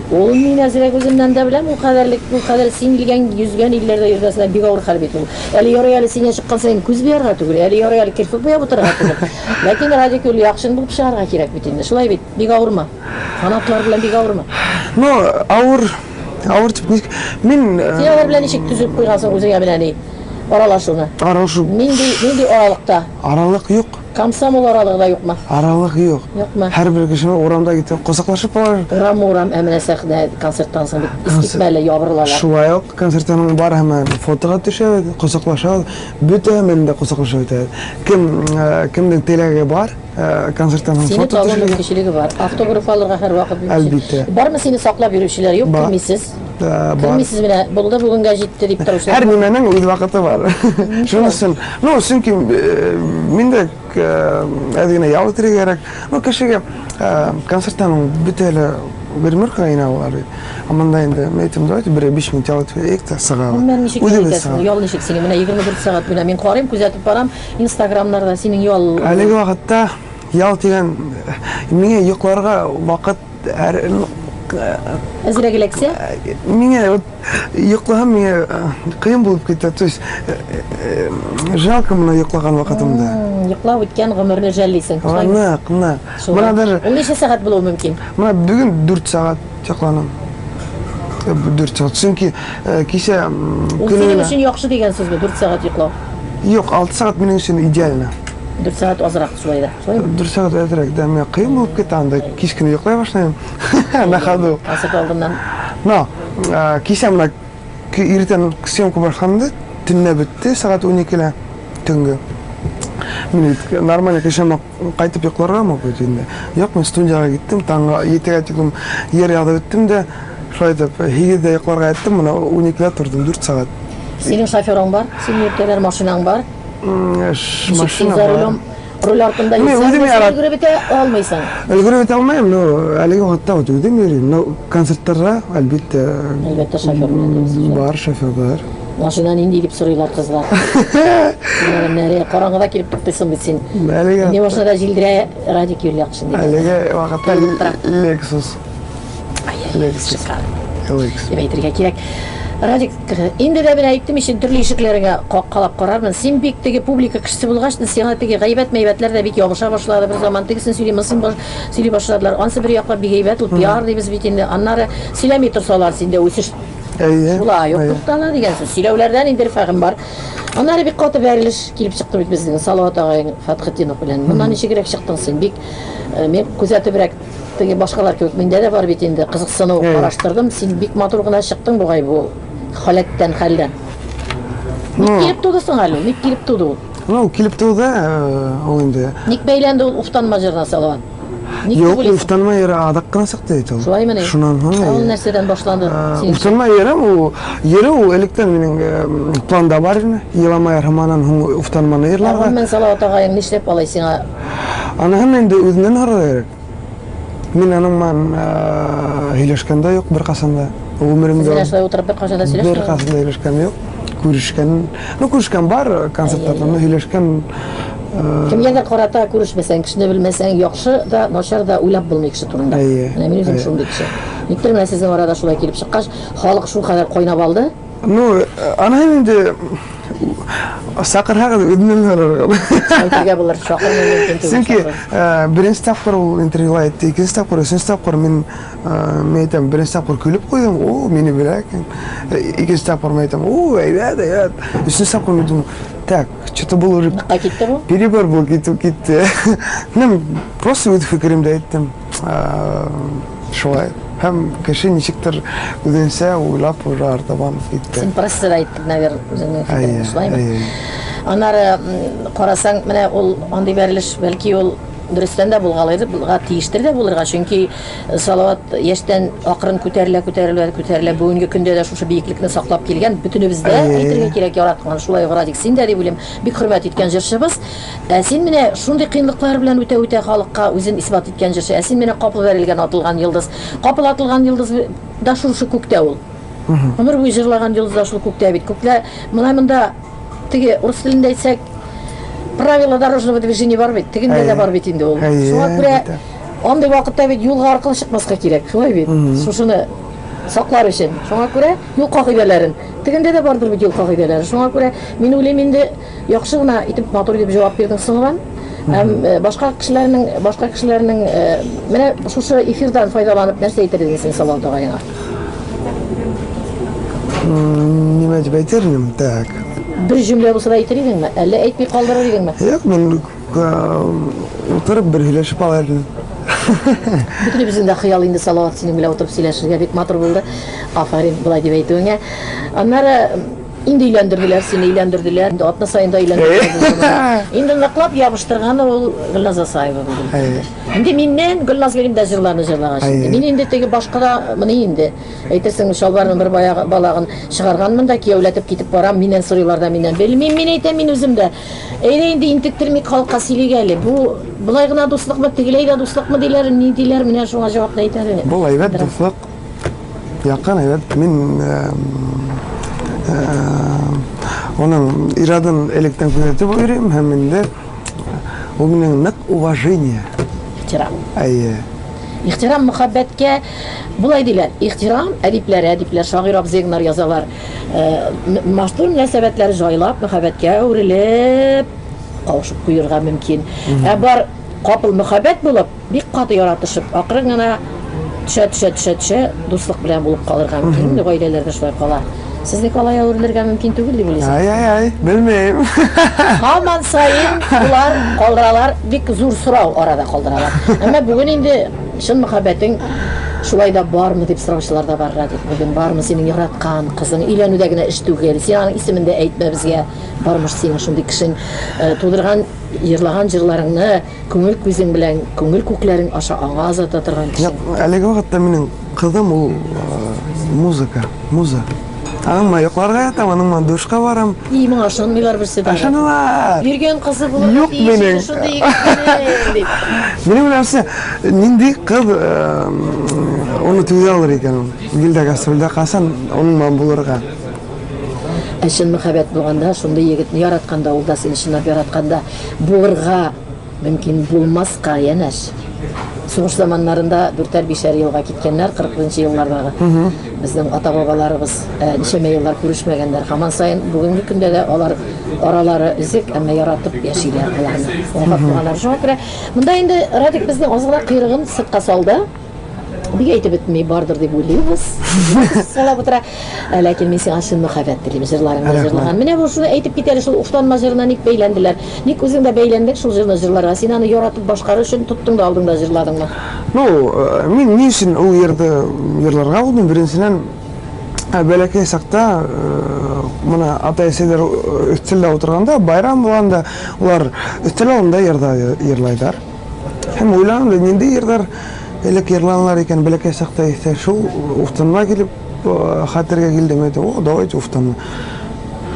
Ул мин әзрәк үземнән дә беләм, ул кадәрлек, ул кадәр син килгән, йөзгән илләрдә йөргәнсең, бик авыр хәл бит ул. Әле ярый әле синнән чыккан саен күз буярга түгел, әле ярый әле керфек буяп утырырга түгел. Ләкин Радик Юльякшин булып чыгарга кирәк бит инде. Шулай бит, бик авырмы? Фанатлар белән бик авырмы? Ну, авыр, авыр дип ничек, мин... Син алар белән ничек төзеп куйгансың үзеңә менә ни? Аралашуны. Аралашу. Нинди, нинди аралыкта? Аралык юк. Комсомол аралыгы да юкмы? Аралык юк. Юкмы? Һәрбер кешене урамда китеп кочаклашып алар. Урам урам, ә менә сәхнә концерттан соң бит искитмәле ябырылалар. Шулай ук концерттан соң бар һәм фотога төшәбез, кочаклашабыз, бөтә һәм дә кочаклашып үтәбез. Кем кемнең теләге бар, концерттан соң фото төшерергә. Сине табу мөмкинчелеге бар. Автограф алырга һәрвакыт мөмкин. Әлбиттә. Бармы сине саклап йөрүчеләр? Юк, кермисез. Кермисез менә, булды бүгенгә җитте дип торучылар. Һәр нимәнең үз вакыты бар. Шунысын, ну, чөнки мин дә әз генә ял итәргә кирәк. Ну, кешегә концерттан бөтә әле гримеркага инә алар бит. Ә монда инде, мин әйтәм, давайте бер 5 минут ял итеп алыйк та сыгабыз. Гомумән, ничек ял итәсең? Ял ничек синең? Менә 24 сәгать менә мин карыйм, күзәтеп барам, инстаграмнарда синең ял. Әлеге вакытта ял дигән, миңа йокларга вакыт Әзрәк эләксә? Миңа вот йокласам, миңа кыен булып китә. То есть жалко менә йоклаган вакытымда. Йоклап үткән гомерне жәллисең. Нык, нык. Менә даже Ул ничә сәгать булуы мөмкин? Менә бүген 4 сәгать йокладым. 4 сәгать. Чөнки кичә Ул синең өчен яхшы дигән сүзме, 4 сәгать йоклау? Юк, 6 сәгать минем өчен идеально. 4 сәгать азрак шулай да. Шулаймы? 4 сәгать әзрәк, да, миңа кыен булып китә анда, кич кенә йоклый башлыйм. На ходу. Концерт алдыннан. Но, кичә менә иртән съемка башланды, төнлә бетте, сәгать 12-лә төнге. Мин бит нормально кичә кайтып йокларга мог бит инде. Юк, мин студиягә киттем, таңга 7-гә тиклем ер язып беттем дә, шулай итеп 8-дә йокларга яттым, менә 12-дә тордым, 4 сәгать. Синең шоферың бар, син йөртәләр, машинаң бар. Машина за рулем, руль артында йөрсәң, үзем ярат. Өлгереп бетә алмыйсың. Өлгереп бетә алмыйм, но әлеге вакытта вот үзем йөрим. Но концертларга, әлбәттә, әлбәттә шофер белән йөрисез. Бар шофер бар. Машина нинди дип сорыйлар кызлар. Нәре караңгыда килеп туктыйсың бит син. Әлеге Нинди машинада җилдерә Радик Юльякшин дип. Әлеге вакытта Lexus. Lexus. Lexus. Дип әйтергә кирәк. Радик, инде дә менә әйттем ич, төрле ишекләреңә каккалап карармын. Син бик теге публика кешесе булгач, сиңа теге гайбәт-мәйбәтләр дә бик ябыша башлады. Бер заман тегесен сөйли, монысын сөйли башладылар. Ансы бер яклап бик әйбәт, ул пиар дибез бит инде. Аннары сөйләми торсалар, синдә үсеш шулай ук туктала дигән сүз. Сөйләүләрдән инде фәһем бар. Аннары бик каты бәрелеш килеп чыкты бит безнең Салават агаең Фәтхетдинов белән. Моннан ничегрәк чыктың син? Бик мин күзәтебрәк теге башкалар кебек миндә дә бар бит инде кызыксыну караштырдым. Син бик матур гына чыктың бугай бу Халәттән, хәлдән. Ник килеп туды соң әле ул? Ник килеп туды ул? Ну, килеп туды, ул инде. Ник бәйләнде ул Уфтанма җырына Салават? Ник Юк, Уфтанма йыры адак кына чыкты бит ул. Шулаймыни? Шуннан соң. Ул нәрсәдән башланды? Уфтанма йыры ул йыры ул электән минем планда бар иде. Елама һәм аннан һуң Уфтанманы йырларга. Гомумән, Салават агаең нишләп алай сиңа? Аныһын инде үзеннән һорарга кирәк. Мин аның белән һөйләшкән дә юк беркайчан да. Гомеремдә. Сез менә шулай утырып беркайчан да сөйләшмәдегез? Беркайчан да һөйләшкән юк. Күрешкән, ну күрешкән бар концертларда, но һөйләшкән Кемгәдер карата күрешмәсәң, кешене белмәсәң, яхшы да, начар да уйлап булмый кеше турында. Менә мин үзем шундый кеше. Никтер менә сезнең арада шулай килеп чыккач, халык шулкадәр кайнап алды. Ну, аны инде чакырһагыз үзеннән сорарга. Әйтергә булыр, чакырмый мөмкин түгел. Чөнки беренче тапкыр ул интервью әйтте, икенче тапкыр, өченче тапкыр мин мин әйтәм, беренче тапкыр көлеп куйдым, о, мине белә икән. Икенче тапкыр мин әйтәм, о, әйбәт, әйбәт. Өченче тапкыр мин думаю, так, что-то было уже. Ныкка китте бу? Перебор был китеп китте. Ну, просто үз фикеремдә әйттем. Шулай. Һәм кеше ничектер үзенчә уйлап уже артабан китте. Син прессада әйттең, наверное, үзеңнең фикереңне, шулаймы? Аннары карасаң, менә ул андый бәрелеш, бәлки ул дөрестән дә булгалыйдыр, булырга тиештер дә булырга, чөнки Салават яшьтән акрын күтәрелә, күтәрелә, күтәрелә, бүгенге көндә дә шушы биеклекне саклап килгән, бөтенебез дә әйтергә кирәк, яраткан, шулай ук Радик, син дә дип уйлыйм, бик хөрмәт иткән җырчыбыз. Ә син менә шундый кыенлыклар белән үтә-үтә халыкка үзен исбат иткән җырчы. Ә син менә капыл бәрелгән атылган йолдыз. Капыл атылган йолдыз да шушы күктә ул. Гомер буе җырлаган йолдыз да шул күктә бит. Күклә менә монда теге урыс телендә әйтсәк, правила дорожного движения бар бит. Тегендә дә бар бит инде ул. Шуңа күрә андый вакытта бит юлга аркылы чыкмаска кирәк. Шулай бит. Шушыны саклар өчен. Шуңа күрә юл кагыйдәләрен. Тегендә дә бардыр бит юл кагыйдәләре. Шуңа күрә мин уйлыйм инде Яхшы гына итеп, матур итеп җавап бирдең соңыннан. Һәм башка кешеләрнең, башка кешеләрнең менә шушы эфирдан файдаланып нәрсә әйтер идең син Салават агаеңа? Нимә дип әйтер идем? Так. Бер җөмлә булса да әйтер идеңме? Әллә әйтми калдырыр идеңме? Юк, мин утырып бер һөйләшеп алыр идем. Бөтенебезнең дә хыял инде Салават синең белән утырып сөйләшергә бик матур булды. Афәрин, болай дип әйтүеңә. Аннары Инде өйләндерделәр сине, өйләндерделәр. Инде атна саен да өйләндерделәр. Инде ныклап ябыштырганы ул Гөлназ Асаева булды. Инде миннән Гөлназ Гөлим дә җырларны җырлагач. Мин инде теге башка да моны инде. Әйтерсең, чалбарның бер баягы балагын чыгарганмын да кияүләтеп китеп барам, миннән сорыйлар да миннән. Белмим, мин әйтәм, мин үзем дә. Әйдә инде интектермик халыкка сөйлик әле. Бу болай гына дуслыкмы, тегеләй дә дуслыкмы диләр, ни диләр, менә шуңа җавапны әйт әле. Бу әйбәт дуслык. Якын әйбәт. Мин оның иҗатын электән күзәтеп йөрим һәм инде ул минем нык уважение. Ихтирам. Әйе. Ихтирам мөхәббәткә болай диләр. Ихтирам әдипләр, әдипләр, шагыйрь абзыйлар язалар. Матур мөнәсәбәтләр җайлап мөхәббәткә әверелеп кавышып куерга мөмкин. Ә бар капыл мөхәббәт булып, Бик каты яратышып, акрын гына төшә-төшә, төшә-төшә дуслык белән булып калырга мөмкин. Инде гаиләләрдә шулай кала. Сезнеке алай әверелергә мөмкин түгел дип уйлыйсың. Ай-ай-ай, белмим. Һаман саен болар калдыралар, бик зур сорау арада калдыралар. Әмма бүген инде чын мәхәббәтең шулай да бармы дип сораучылар да бар, Радик. Бүген бармы синең яраткан кызың? Өйләнүдә генә эш түгел. Син аның исемен дә әйтмә безгә. Бармыш синең шундый кешең тудырган, җырлаган җырларыңны Күңел күзең белән күңел күкләрең аша аңа озата торган кеше. Юк, әлеге вакытта минем кызым ул музыка, муза. Аның белән йокларга ятам, аның белән душка барам. И, моңа ышанмыйлар берсе дә. Ышаналар. Йөргән кызы булырга Юк тиеш минем. иде шундый егетнең, дип. Минем белән все, нинди кыз оны түзә алыр икән ул. Гел дә гастрольдә калсан, аның белән булырга. Ә чын мәхәббәт булганда, шундый егетне яратканда, ул да сине чынлап яратканда, булырга мөмкин булмаска, янәш. Сугыш заманнарында дүртәр-бишәр елга киткәннәр, 41 нче еллардагы. Безнең ата-бабаларыбыз ничәмә еллар күрешмәгәннәр. Һаман саен бүгенге көндә дә алар аралары өзек, әмма яратып яшиләр аларны. Вафат булганнар. Шуңа күрә монда инде Радик безнең аз гына койрыгын сыртка салды. Бик әйтеп бетми, бардыр дип уйлыйбыз. Салап утыра. Ә, ләкин мин сиңа чын мәхәббәт телим, җырларыңны җырлаган. Менә бу шуны әйтеп кит әле, шул Уфтанма җырына ник бәйләнделәр? Ник үзең дә бәйләндең шул җырны җырларга? Син аны яратып башкару өчен тоттың да алдың да җырладыңмы? Ну, мин ни өчен ул җырны җырларга булдым? Беренчедән, Бәләкәй чакта менә ата-әсәйләр өстәлдә утырганда, байрам булганда, улар өстәл алдында йырлайлар. Һәм уйланам да, нинди йырлар элек йырланалар икән, бәләкәй чакта истә шул Уфтанма килеп хәтергә килде. Мин әйтәм, о, давайте Уфтанма.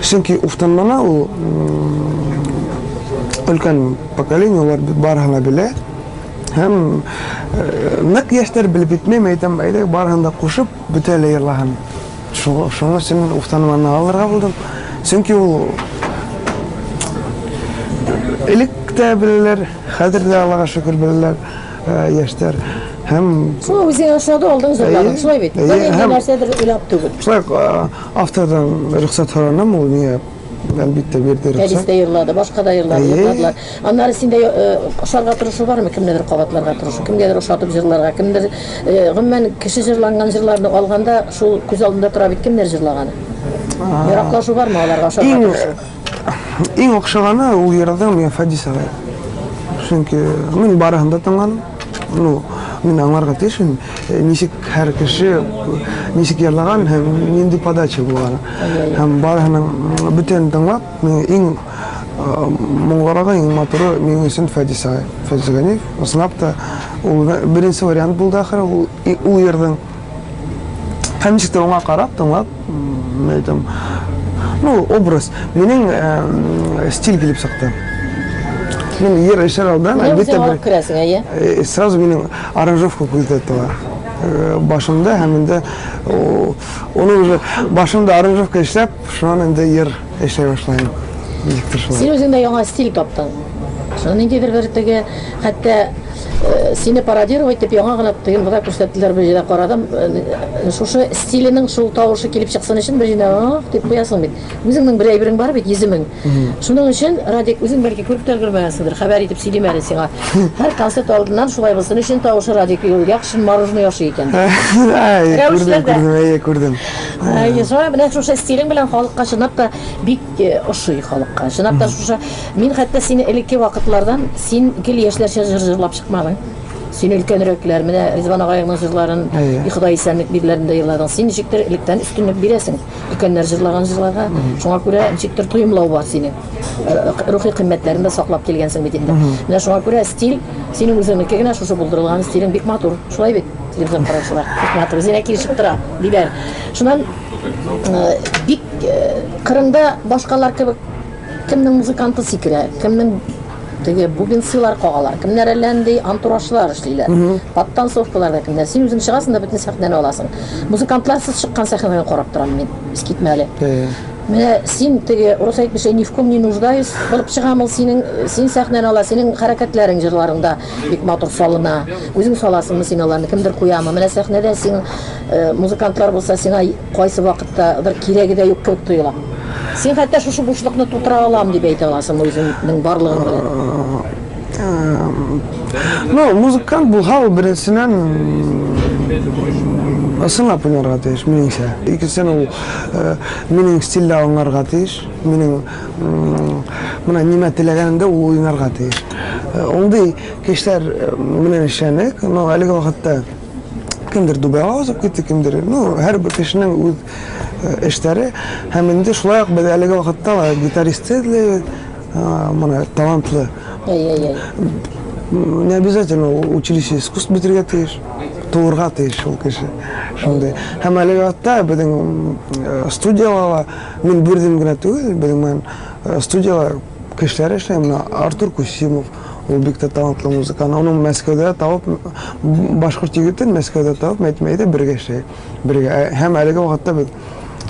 Чөнки Уфтанманы ул өлкән поколение, улар барыһын да белә. Һәм нык яшьләр белеп бетмәй, мин әйтәм, әйдә барыһын да кушып, бөтә әле йырлаһын. Шуның өчен Уфтанманы алырга булдым. Чөнки ул элек тә беләләр, хәзер дә Аллага шөкер беләләр яшьләр. Һәм Шуңа үзеңә ошады, алдың, җырладың. Шулай бит. Бер инде нәрсәдер уйлап түгел. Шулай автордан рөхсәт сораным, ул миңа әлбәттә бирде рөхсәт. Фәрис тә йырлады, башка да йырлады, йырладылар. Аннары синдә ошарга тырышу бармы, кемнедер кабатларга тырышу, кемгәдер ошатып җырларга, кемдер, гомумән, кеше җырланган җырларны алганда, шул күз алдында тора бит кемнәр җырлаганы. Яраклашу бармы аларга ошарга тырышу? Иң охшаганы ул йырладың миңа Фәдис агай. Чөнки мин барыһын да тыңладым. Ну, мин аңларга тиешмен, ничек һәр кеше ничек йырлаган һәм нинди подача булган. Һәм барыһының бөтен тыңлап, мин иң моңлырагы, иң матуры минем өчен Фәдис агай. Фәдис Ганиев. Ысынлап та, ул беренче вариант булды ахыры, ул ул йырдың. Һәм ничек тә уңа карап, тыңлап, мин әйтәм, ну, образ, минем стиль килеп чыкты. Мин ер эшләр алдан, әлбәттә, бер керәсең, әйе. Сразу минем аранжировка күздә тора. Башымда һәм инде оны уже башымда аранжировка эшләп, шуннан инде ер эшләй башлыйм. Ничектер шулай. Син үзеңдә яңа стиль таптың. Шуны ниндидер бер теге, хәтта сине пародировать итеп яңа гына теге монда күрсәттеләр, бер җирдә карадым. Шушы стиленең шул тавышы килеп чыксын өчен бер җирдә ах дип куясың бит. Үзеңнең бер әйберең бар бит, йөземең. Шуның өчен, Радик, үзең бәлки күреп тә өлгермәгәнсеңдер, хәбәр итеп сөйлим әле сиңа. Һәр концерт алдыннан шулай булсын өчен тавышы Радик Юльякшин мороженое ашый икән. Күрдем, күрдем, әйе, күрдем. Әйе, шулай менә шушы стилең белән халыкка чынлап та бик ошый халыкка. Чынлап та шушы мин хәтта сине элекке вакытлардан син гел яшьләрчә җыр җырлап чыкмадың. Син өлкәнрәкләр, менә Ризван агаеңның җырларын, И Ходай исәнлек бирләрен дә җырладың. Син ничектер электән өстенлек бирәсең өлкәннәр җырлаган җырларга. Шуңа күрә ничектер тоемлау бар синең. Рухи кыйммәтләрен дә саклап килгәнсең бит инде. Менә шуңа күрә стиль синең үзеңнеке генә, шушы булдырылган стилең бик матур. Шулай бит? Телевизор караучылар. Бик матур. Үзенә килешеп тора. Диләр. Шуннан бик Кырымда башкалар кебек кемнең музыканты сикерә, кемнең теге бубенцылар кагалар, кемнәр әллә нинди антуражлар эшлиләр. Подтанцовкаларда кемнәр. Син үзең чыгасың да бөтен сәхнәне аласың. Музыкантларсыз чыккан сәхнәне карап торам мин. Искитмәле. Менә син теге урыс әйтмешли ни в ком не нуждаюсь булып чыгам ул синең, син сәхнәне ала, синең хәрәкәтләрең җырларыңда бик матур салына. Үзең саласыңмы син аларны, кемдер куямы? Менә сәхнәдә син музыкантлар булса, сиңа кайсы вакыттадыр кирәге дә юк кебек тоела. Син хәтта шушы бушлыкны тутыра алам дип әйтә аласың үзеңнең барлыгың белән. Ну, музыкант булһа, ул беренченнән ысынлап уйнарга тиеш, минеңчә. Икенчедән, ул минем стильдә аңларга тиеш, минем менә нимә теләгәнемдә ул уйнарга тиеш. Ундый кешеләр белән эшләнек, но әлеге вакытта кемдер Дубайга узып китте, кемдер, ну, һәрбер кешенең үз эшләре. Һәм инде шулай ук без әлеге вакытта ла гитарист эзлибез, менә талантлы. Әй-әй-әй. Не обязательно училище искусств бетерергә тиеш, туырга тиеш ул кеше. Шундый. Һәм әлеге вакытта безнең студияларда, мин бердем генә түгел, безнең белән студиялар кешеләр эшли. Менә Артур Кусимов, ул бик тә талантлы музыкант. Аны Мәскәүдә табып, башкорт егетен Мәскәүдә табып, әйтмә, әйдә бергә эшләйек. Бергә. Һәм әлеге вакытта без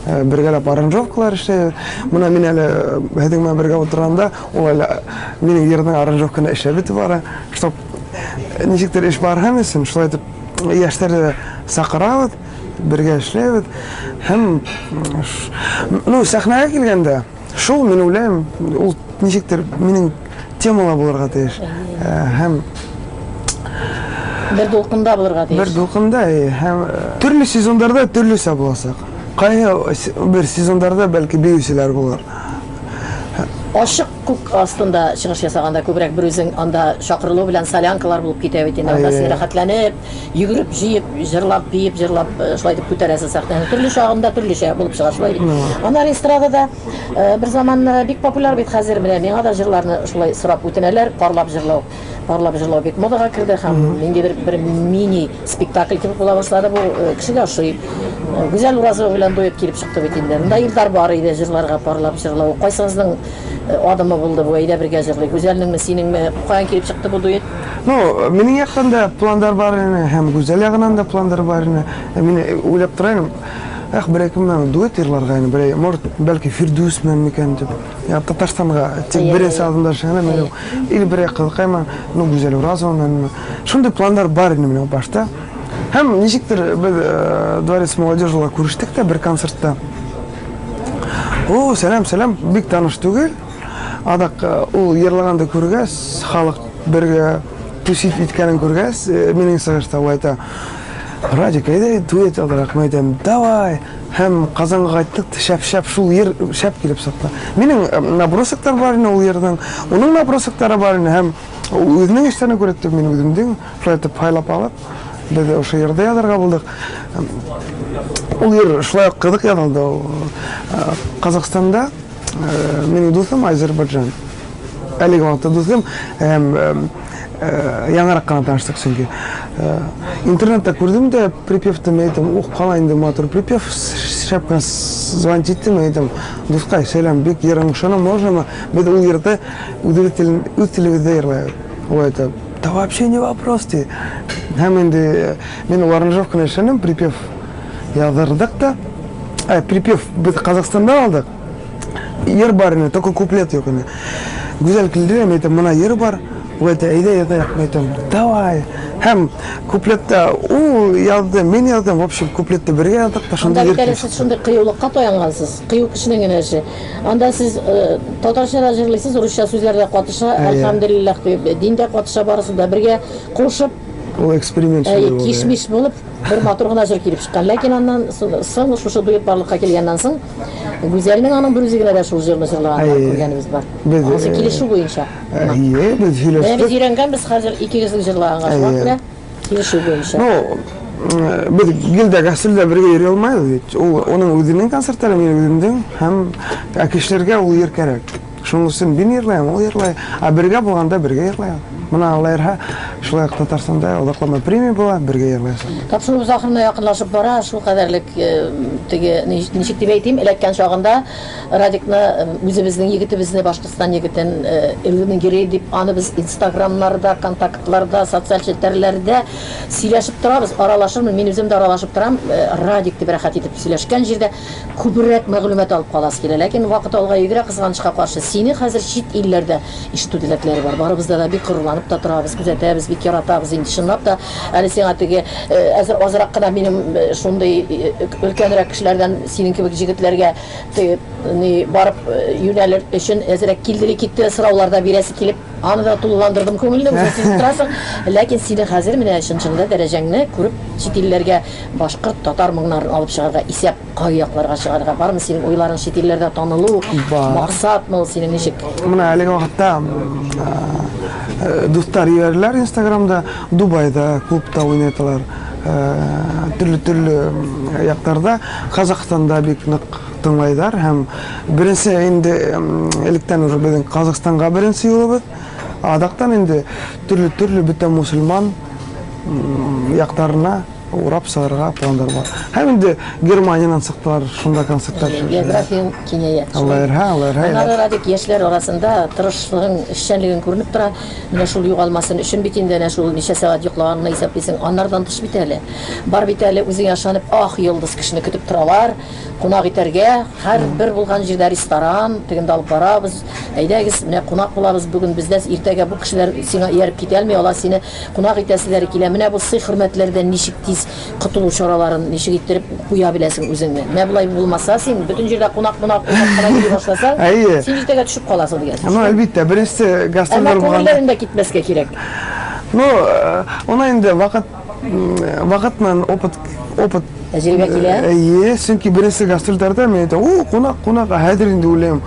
бергәләп аранжировкалар эшләйбез. Менә мин әле һеҙҙең менән бергә утырганда, ул әле минең йырның аранжировканы эшләп бетеп бара, чтоб ничектер эш барһын өчен, шулай итеп яшьләрне сакырабыз, бергә эшләйбез. Һәм ну, сәхнәгә килгәндә, шул мин уйлыйм, ул ничектер минең темала булырга тиеш. Һәм бер дулкында булырга тиеш. Бер дулкында, һәм төрле сезондарда төрлечә булачак. Кайсы бер сезондарда бәлки биючеләр булыр. Ачык күк астында чыгыш ясаганда күбрәк бер үзең анда чакырылу белән солянкалар булып китә бит инде. Анда син рәхәтләнеп, йөгереп, җыеп, җырлап, биеп, җырлап шулай итеп күтәрәсең сәхнәне. Төрле чагында төрлечә булып чыга шулай бит. Аннары эстрадада бер заман бик популяр бит хәзер менә миңа да җырларны шулай сорап үтенәләр, парлап җырлау. Парлап җырлау бик модага керде һәм ниндидер бер мини спектакль кебек була башлады бу кешегә ошый. Гүзәл Уразова белән дуэт килеп чыкты бит инде. Монда Илдар бар иде җырларга парлап җырлау. Кайсыгызның адымы булды бу? Әйдә бергә җырлыйк. Гүзәлнеңме, синеңме? Каян килеп чыкты бу дуэт? Ну, минем яктан да пландар бар иде һәм Гүзәл ягыннан да пландар бар иде. Мин уйлап тора идем, эх, берәр кем белән дуэт җырларга инде, берәр, может, бәлки Фирдүс белән микән дип. Я Татарстанга тик беренче адымда эшләгәндә мин или берәр кызыкай белән, ну, Гүзәл Уразова белән. Шундый планнар бар иде минем башта. Һәм ничектер без Дворец молодежи күрештек тә бер концертта. О, сәлам, сәлам, бик таныш түгел. Адак ул җырлаганда күргәч, халык бергә тусить иткәнен күргәч, минем чыгышта ул әйтә, Радик, әйдә дуэт алырак. Мин әйтәм, давай. Һәм Казанга кайттык, шәп-шәп шул ер шәп килеп чыкты. Минем набросоктар бар иде ул ерның, уның набросоктары бар иде һәм үзенең эшләрен күрәтте, мин үземнең шулай итеп пайлап алып, без ошо ерда язарга булдык. Ул ер шулай ук кызык язылды. Казахстанда минем дустым Азербайджан. Әлеге вакытта дустым һәм яңарак кына таныштык чөнки. Интернетта күрдем дә припевты, мин әйтәм, ух, кала инде матур припев, шәп кенә звонить иттем, мин әйтәм, дускай, сәлам, бик йырың ошаны, можно без ул йырды үз телебездә йырлайбыз. Ул әйтә, да вообще не вопрос, ди. Һәм инде мин ул аранжировканы эшләдем, припев яздырдык та. Припев без Казахстанда алдык. Йыр бар инде, только куплет юк инде. Гүзәл килде, мин әйтәм, менә йыр бар. Ул әйтә, әйдә язайык, мин әйтәм, давай. Һәм куплетта ул язды, мин яздым, в общем, куплетты бергә яздык та шундый Анда бит әле сез шундый кыюлыкка таянгансыз. Кыю кешенең генә эше. Анда сез татарча да җырлыйсыз, русча сүзләр дә катыша, әлхәмдүлилләһ дип, дин дә катыша, барысын да бергә кушып. Ул эксперимент шундый булды. Кишмиш булып, бер матур гына җыр килеп чыккан. Ләкин аннан соң, шушы дуэт барлыкка килгәннән соң, Гүзәлнең аның бер үзе генә дә шул җырны җырлаганын күргәнебез бар. Анысы килешү буенча. Әйе, без сөйләштек. Без өйрәнгәнбез хәзер икегезнең җырлаганга, шуңа күрә килешү буенча. Ну, без гел дә гастрольдә бергә йөри алмайбыз бит. Ул аның үзенең концертлары, минем үземнең һәм кешеләргә ул җыр кирәк. Шуның өчен мин йырлыйм, ул йырлый. Ә бергә булганда бергә йырлыйбыз. Менә аларга шулай ук Татарстанда озакламый премия була, бергә йырлыйсың. Тапшыруыбыз ахырына якынлашып бара, шул кадәрлек теге ничек дип әйтим, эләккән чагында Радикны үзебезнең егетебезне, Башкортстан егетен Элвин Гирей дип аны без инстаграмнарда, контактларда, социаль челтәрләрдә сөйләшеп торабыз, аралашырмын, мин үзем дә аралашып торам. Радик дип рәхәт итеп сөйләшкән җирдә күбрәк мәгълүмат алып каласы килә. Ләкин вакыт алга йөгерә, кызганычка каршы. Сине хәзер чит илләрдә ишетү теләкләре бар. Барыбызда да бик горурланып та торабыз, күзәтәбез, бик яратабыз инде. Чынлап та, әле сиңа теге әзер азрак кына минем шундый өлкәнрәк кешеләрдән синең кебек җегетләргә теге ни барып юнәлер өчен әзрәк килдели китте сораулар да бирәсе килеп, аны да тулыландырдым күңелне, үзең сизеп торасың. Ләкин сине хәзер менә чын-чынлы дәрәҗәңне күреп, чит илләргә башкорт, татар моңнарын алып чыгарга исәп, кай якларга чыгарга бармы синең уйларың чит илләрдә танылу, максатмы ул синең ничек? Менә әлеге вакытта дуслар җибәрделәр Инстаграмда, Дубайда клубта уйнаталар, төрле-төрле якларда, Казахстанда бик нык тыңлайлар һәм беренче инде электән уже безнең Казахстанга беренче юлыбыз. Адактан инде төрле-төрле бөтен мусульман якларына урап чыгарга пландар бар. Һәм инде Германиянан чыктылар, шунда концертлар. Географияң киңәя. Алла ярһа, Алла ярһа. Аннары Радик яшьләр арасында тырышлыгың, эшчәнлегең күренеп тора. Менә шул югалмасын өчен бит инде әнә шул ничә сәгать йоклаганыңны исәплисең. Аннардан тыш бит әле. Бар бит әле үзеңә ышанып, ах, йолдыз кешене көтеп торалар. Кунак итәргә, һәр бер булган җирдә ресторан, тегендә алып барабыз. Әйдәгез, менә кунак булабыз бүген бездә, иртәгә бу кешеләр сиңа ияреп китә алмый, алар сине кунак итәселәре килә. Менә бу сый-хөрмәтләрдән ничек тиз котылу чараларын ничек иттереп куя беләсең үзеңне. Менә болай булмаса, син бөтен җирдә кунак-мунак уйнап кына йөри башласаң, син иртәгә төшеп каласың дигән сүз. Ну, әлбәттә, беренче гастрольләр булганда. Әмма күңелләрен дә китмәскә кирәк. Ну, она инде вакыт вакыт белән опыт, опыт тәҗрибә килә. Әйе, чөнки беренче гастрольләрдә мин әйтәм, о, кунак, кунак, ә хәзер инде уйлыйм.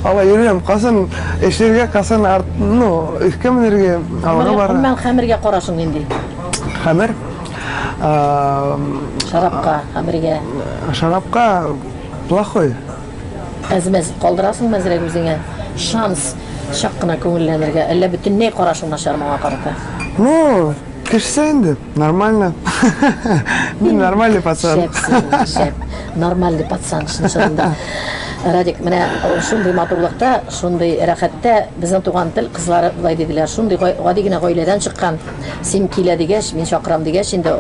Алай йөрмим, касын эшләргә, касын арт, ну, өскә менергә, алга бара. Гомумән хәмергә карашың нинди? Хәмер? Шарапка, хәмергә. Шарапка плохой. Әз-мәз калдырасыңмы әзрәк үзеңә шанс чак кына күңелләнергә, әллә бөтенләй карашың начар моңа карата? Ну, кешесе инде, нормально. Мин нормальный пацан. Шәп син, шәп. Нормальный пацан, чын-чынында. Радик, менә шундый матурлыкта, шундый рәхәттә безнең туган тел кызлары болай диделәр, шундый гади генә гаиләдән чыккан, син килә дигәч, мин чакырам дигәч, инде,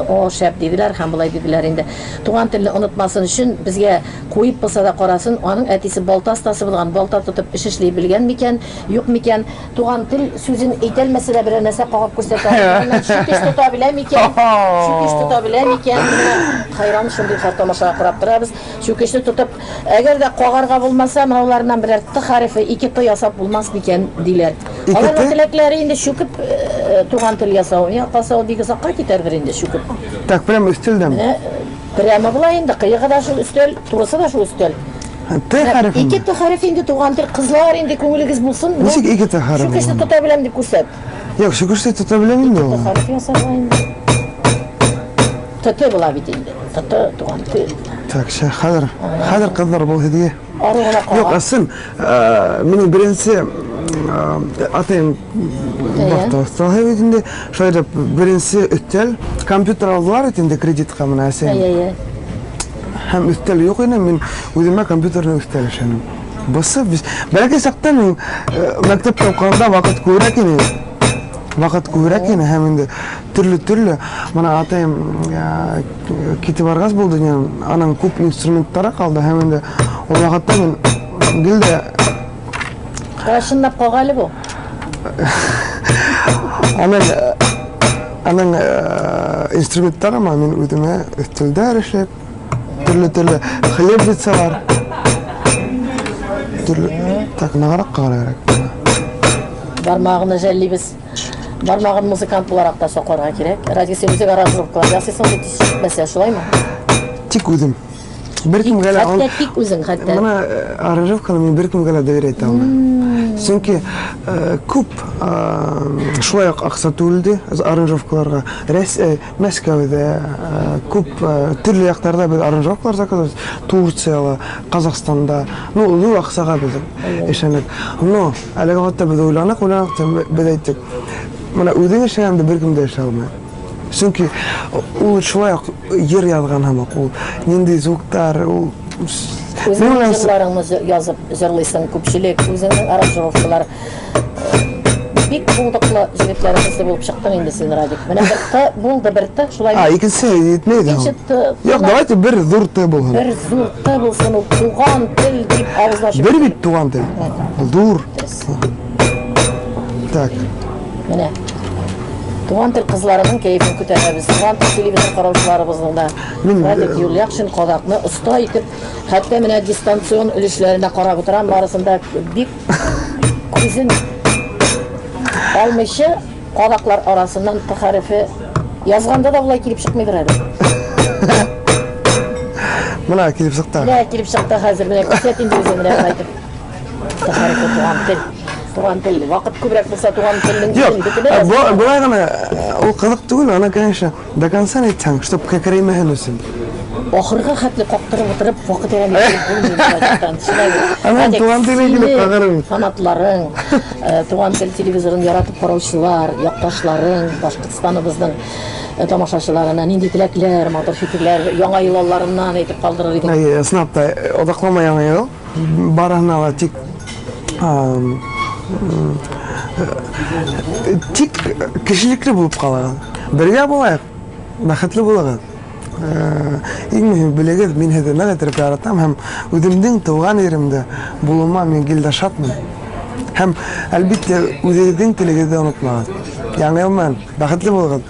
о, шәп диделәр һәм болай диделәр инде. Туган телне онытмасын өчен безгә Куеп булса да карасын, аның әтисе балта остасы булган, балта тотып эш эшли белгән микән, юк микән, туган тел сүзен әйтәлмәсә дә берәр нәрсә кагып күрсәтә алыр, чүкеч тота белә микән, чүкеч тота белә микән, менә хәйран шундый хәл тамашага карап торабыз, чүкечне тотып, әгәр дә кагарга булмаса, мынауларыннан берәр т хәрефе, ике т ясап булмас микән, диләр. Аларның теләкләре инде чүкеп туган тел ясау, миңа калса, ул бик озакка китәрдер инде чүкеп. Так, прямо өстәлдән. Менә Прямо болай инде, кыегы да шул өстәл, турысы да шул өстәл. Т хәрефе. Ике Т хәрефе инде туган тел. Кызлар инде күңелегез булсын. Ничек ике Т хәрефе? Чүкечне тота беләм дип күрсәт. Юк, чүкечне тота беләм инде ул. Т хәрефе ясарга инде. ТТ була бит инде. ТТ туган тел. Так, ща, хәзер, хәзер кызлар бул һедие. Ару гына кала. Юк, ысын, минем беренче атайым бакта осталый бит инде. Шулай итеп, беренче өстәл, компьютер алдылар бит инде кредитка менә әсәем. Әйе, әйе. Һәм өстәл юк иде, мин үземә компьютерны өстәл эшләдем. Бусы без бәләкәй чакта мин мәктәптә укыганда вакыт күбрәк иде. Вакыт күбрәк иде һәм инде төрле-төрле. Менә атайым китеп баргач булды дөньядан, аның күп инструментлары калды һәм инде ул вакытта мин гел дә Кара чынлап кага әле бу. Аның аның инструментлары мин үземә өстәлдә эшләп, төрле-төрле хлебницалар. Төрле так ныграк кага кирәк. Бармагны жәллибез. Бармагын музыкант буларак та сакларга кирәк. Радик, син үзең аранжировкалар ясыйсың бит, җитмәсә, шулаймы? Тик үзем. Беркемгә дә Хәтта тик үзең, хәтта. Менә аранжировканы мин беркемгә дә доверять итә алмыйм. Чөнки күп шулай ук акча түгелде аранжировкаларга. Мәскәүдә күп төрле якларда без аранжировкалар заказывать, Турцияле, Казахстанда. Ну, зур акчага без эшләнек. Но әлеге вакытта без уйланык, уйланык, без әйттек. Менә үзең эшләгәндә беркем дә эшли алмый. Чөнки ул шулай ук җыр язган һамак ул нинди звуктар ул Үзеңнең җырларыңны язып җырлыйсың, күпчелек үзеңнең аранжировкалар. Бик булдыклы җегетләребезле булып чыктың инде син, Радик. Менә бер Т булды, бер Т, шулай. А, икенчесе җитмәй дә. Икенче Т. Юк, давайте бер зур Т булсын. Бер зур Т булсын ул, туган тел дип авызын ачып. Бер бит туган тел. Зур. Так. Менә. Туган тел кызларының кәефен күтәрәбез. Туган тел телевизор караучыларыбызның да. Мин Радик Юльякшин кадакны оста итеп, хәтта менә дистанцион өлешләренә карап утырам, барысын да бик күзен алмыйча кадаклар арасыннан Т хәрефе язганда да болай килеп чыкмыйдыр әле. Менә килеп чыкты. Менә килеп чыкты хәзер, менә күрсәт инде үзең менә кайтып. Т хәрефе туган тел. Туган тел. Вакыт күбрәк булса туган телнең Юк, болай гына ул кызык түгел, аны, конечно, до конца әйтсәң, чтоб кәкрәймәһен өчен. Ахырга хәтле кактырып утырып, вакыт әрәм итеп булмый Радиктан. Анан туган телгә килеп кагырым. Фанатларың, туган тел телевизорын яратып караучылар, якташларың, Башкортстаныбызның тамашачыларына нинди теләкләр, матур фикерләр яңа ел алларыннан әйтеп калдырыр идең? Әйе, чынлап та, озакламый яңа ел. Барына да тик тик кешелекле булып калыгыз. Бергә булайык, бәхетле булыгыз. Иң мөһиме белегез, мин һеҙҙе ныҡ иттереп яратам һәм үҙемдең тыуған еремдә булыуыма мин гел дә шатмын. Һәм, әлбиттә, үҙегеҙҙең телегеҙҙе онотмағыҙ. Яңы йыл менән, бәхетле булығыҙ.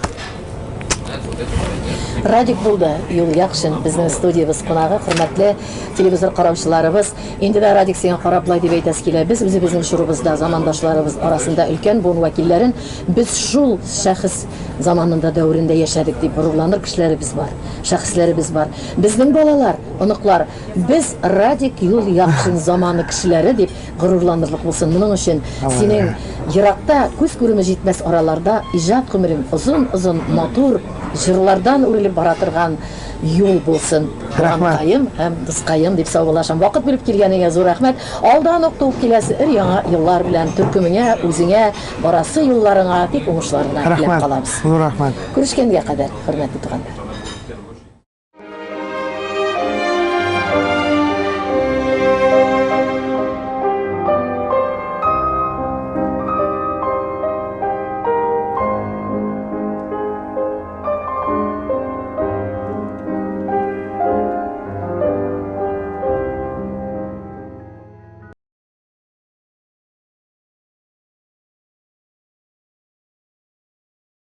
Радик булды Юлъякшин, безнең студиябез кунагы, хөрмәтле телевизор караучыларыбыз. Инде дә Радик сиңа карап болай дип әйтәсе килә. Без үзебезнең чорыбызда замандашларыбыз арасында өлкән буын вәкилләрен без шул шәхес заманында дәверендә яшәдек дип горурланыр кешеләребез бар, шәхесләребез бар. Безнең балалар, оныклар, без Радик Юлъякшин заманы кешеләре дип горурланырлык булсын. Моның өчен синең еракта, күз күреме җитмәс араларда иҗат гомерең озын-озын, матур җырлардан үрелеп бара торган юл булсын. Туганкаем һәм дускаем дип саубуллашам. Вакыт бүлеп килгәнеңә зур рәхмәт. Алдан ук туып киләсе өр-яңа еллар белән төркемеңә, үзеңә, барасы юлларыңа тик уңышлар гына теләп калабыз. Рәхмәт, зур рәхмәт. Күрешкәнгә кадәр, хөрмәтле туганнар.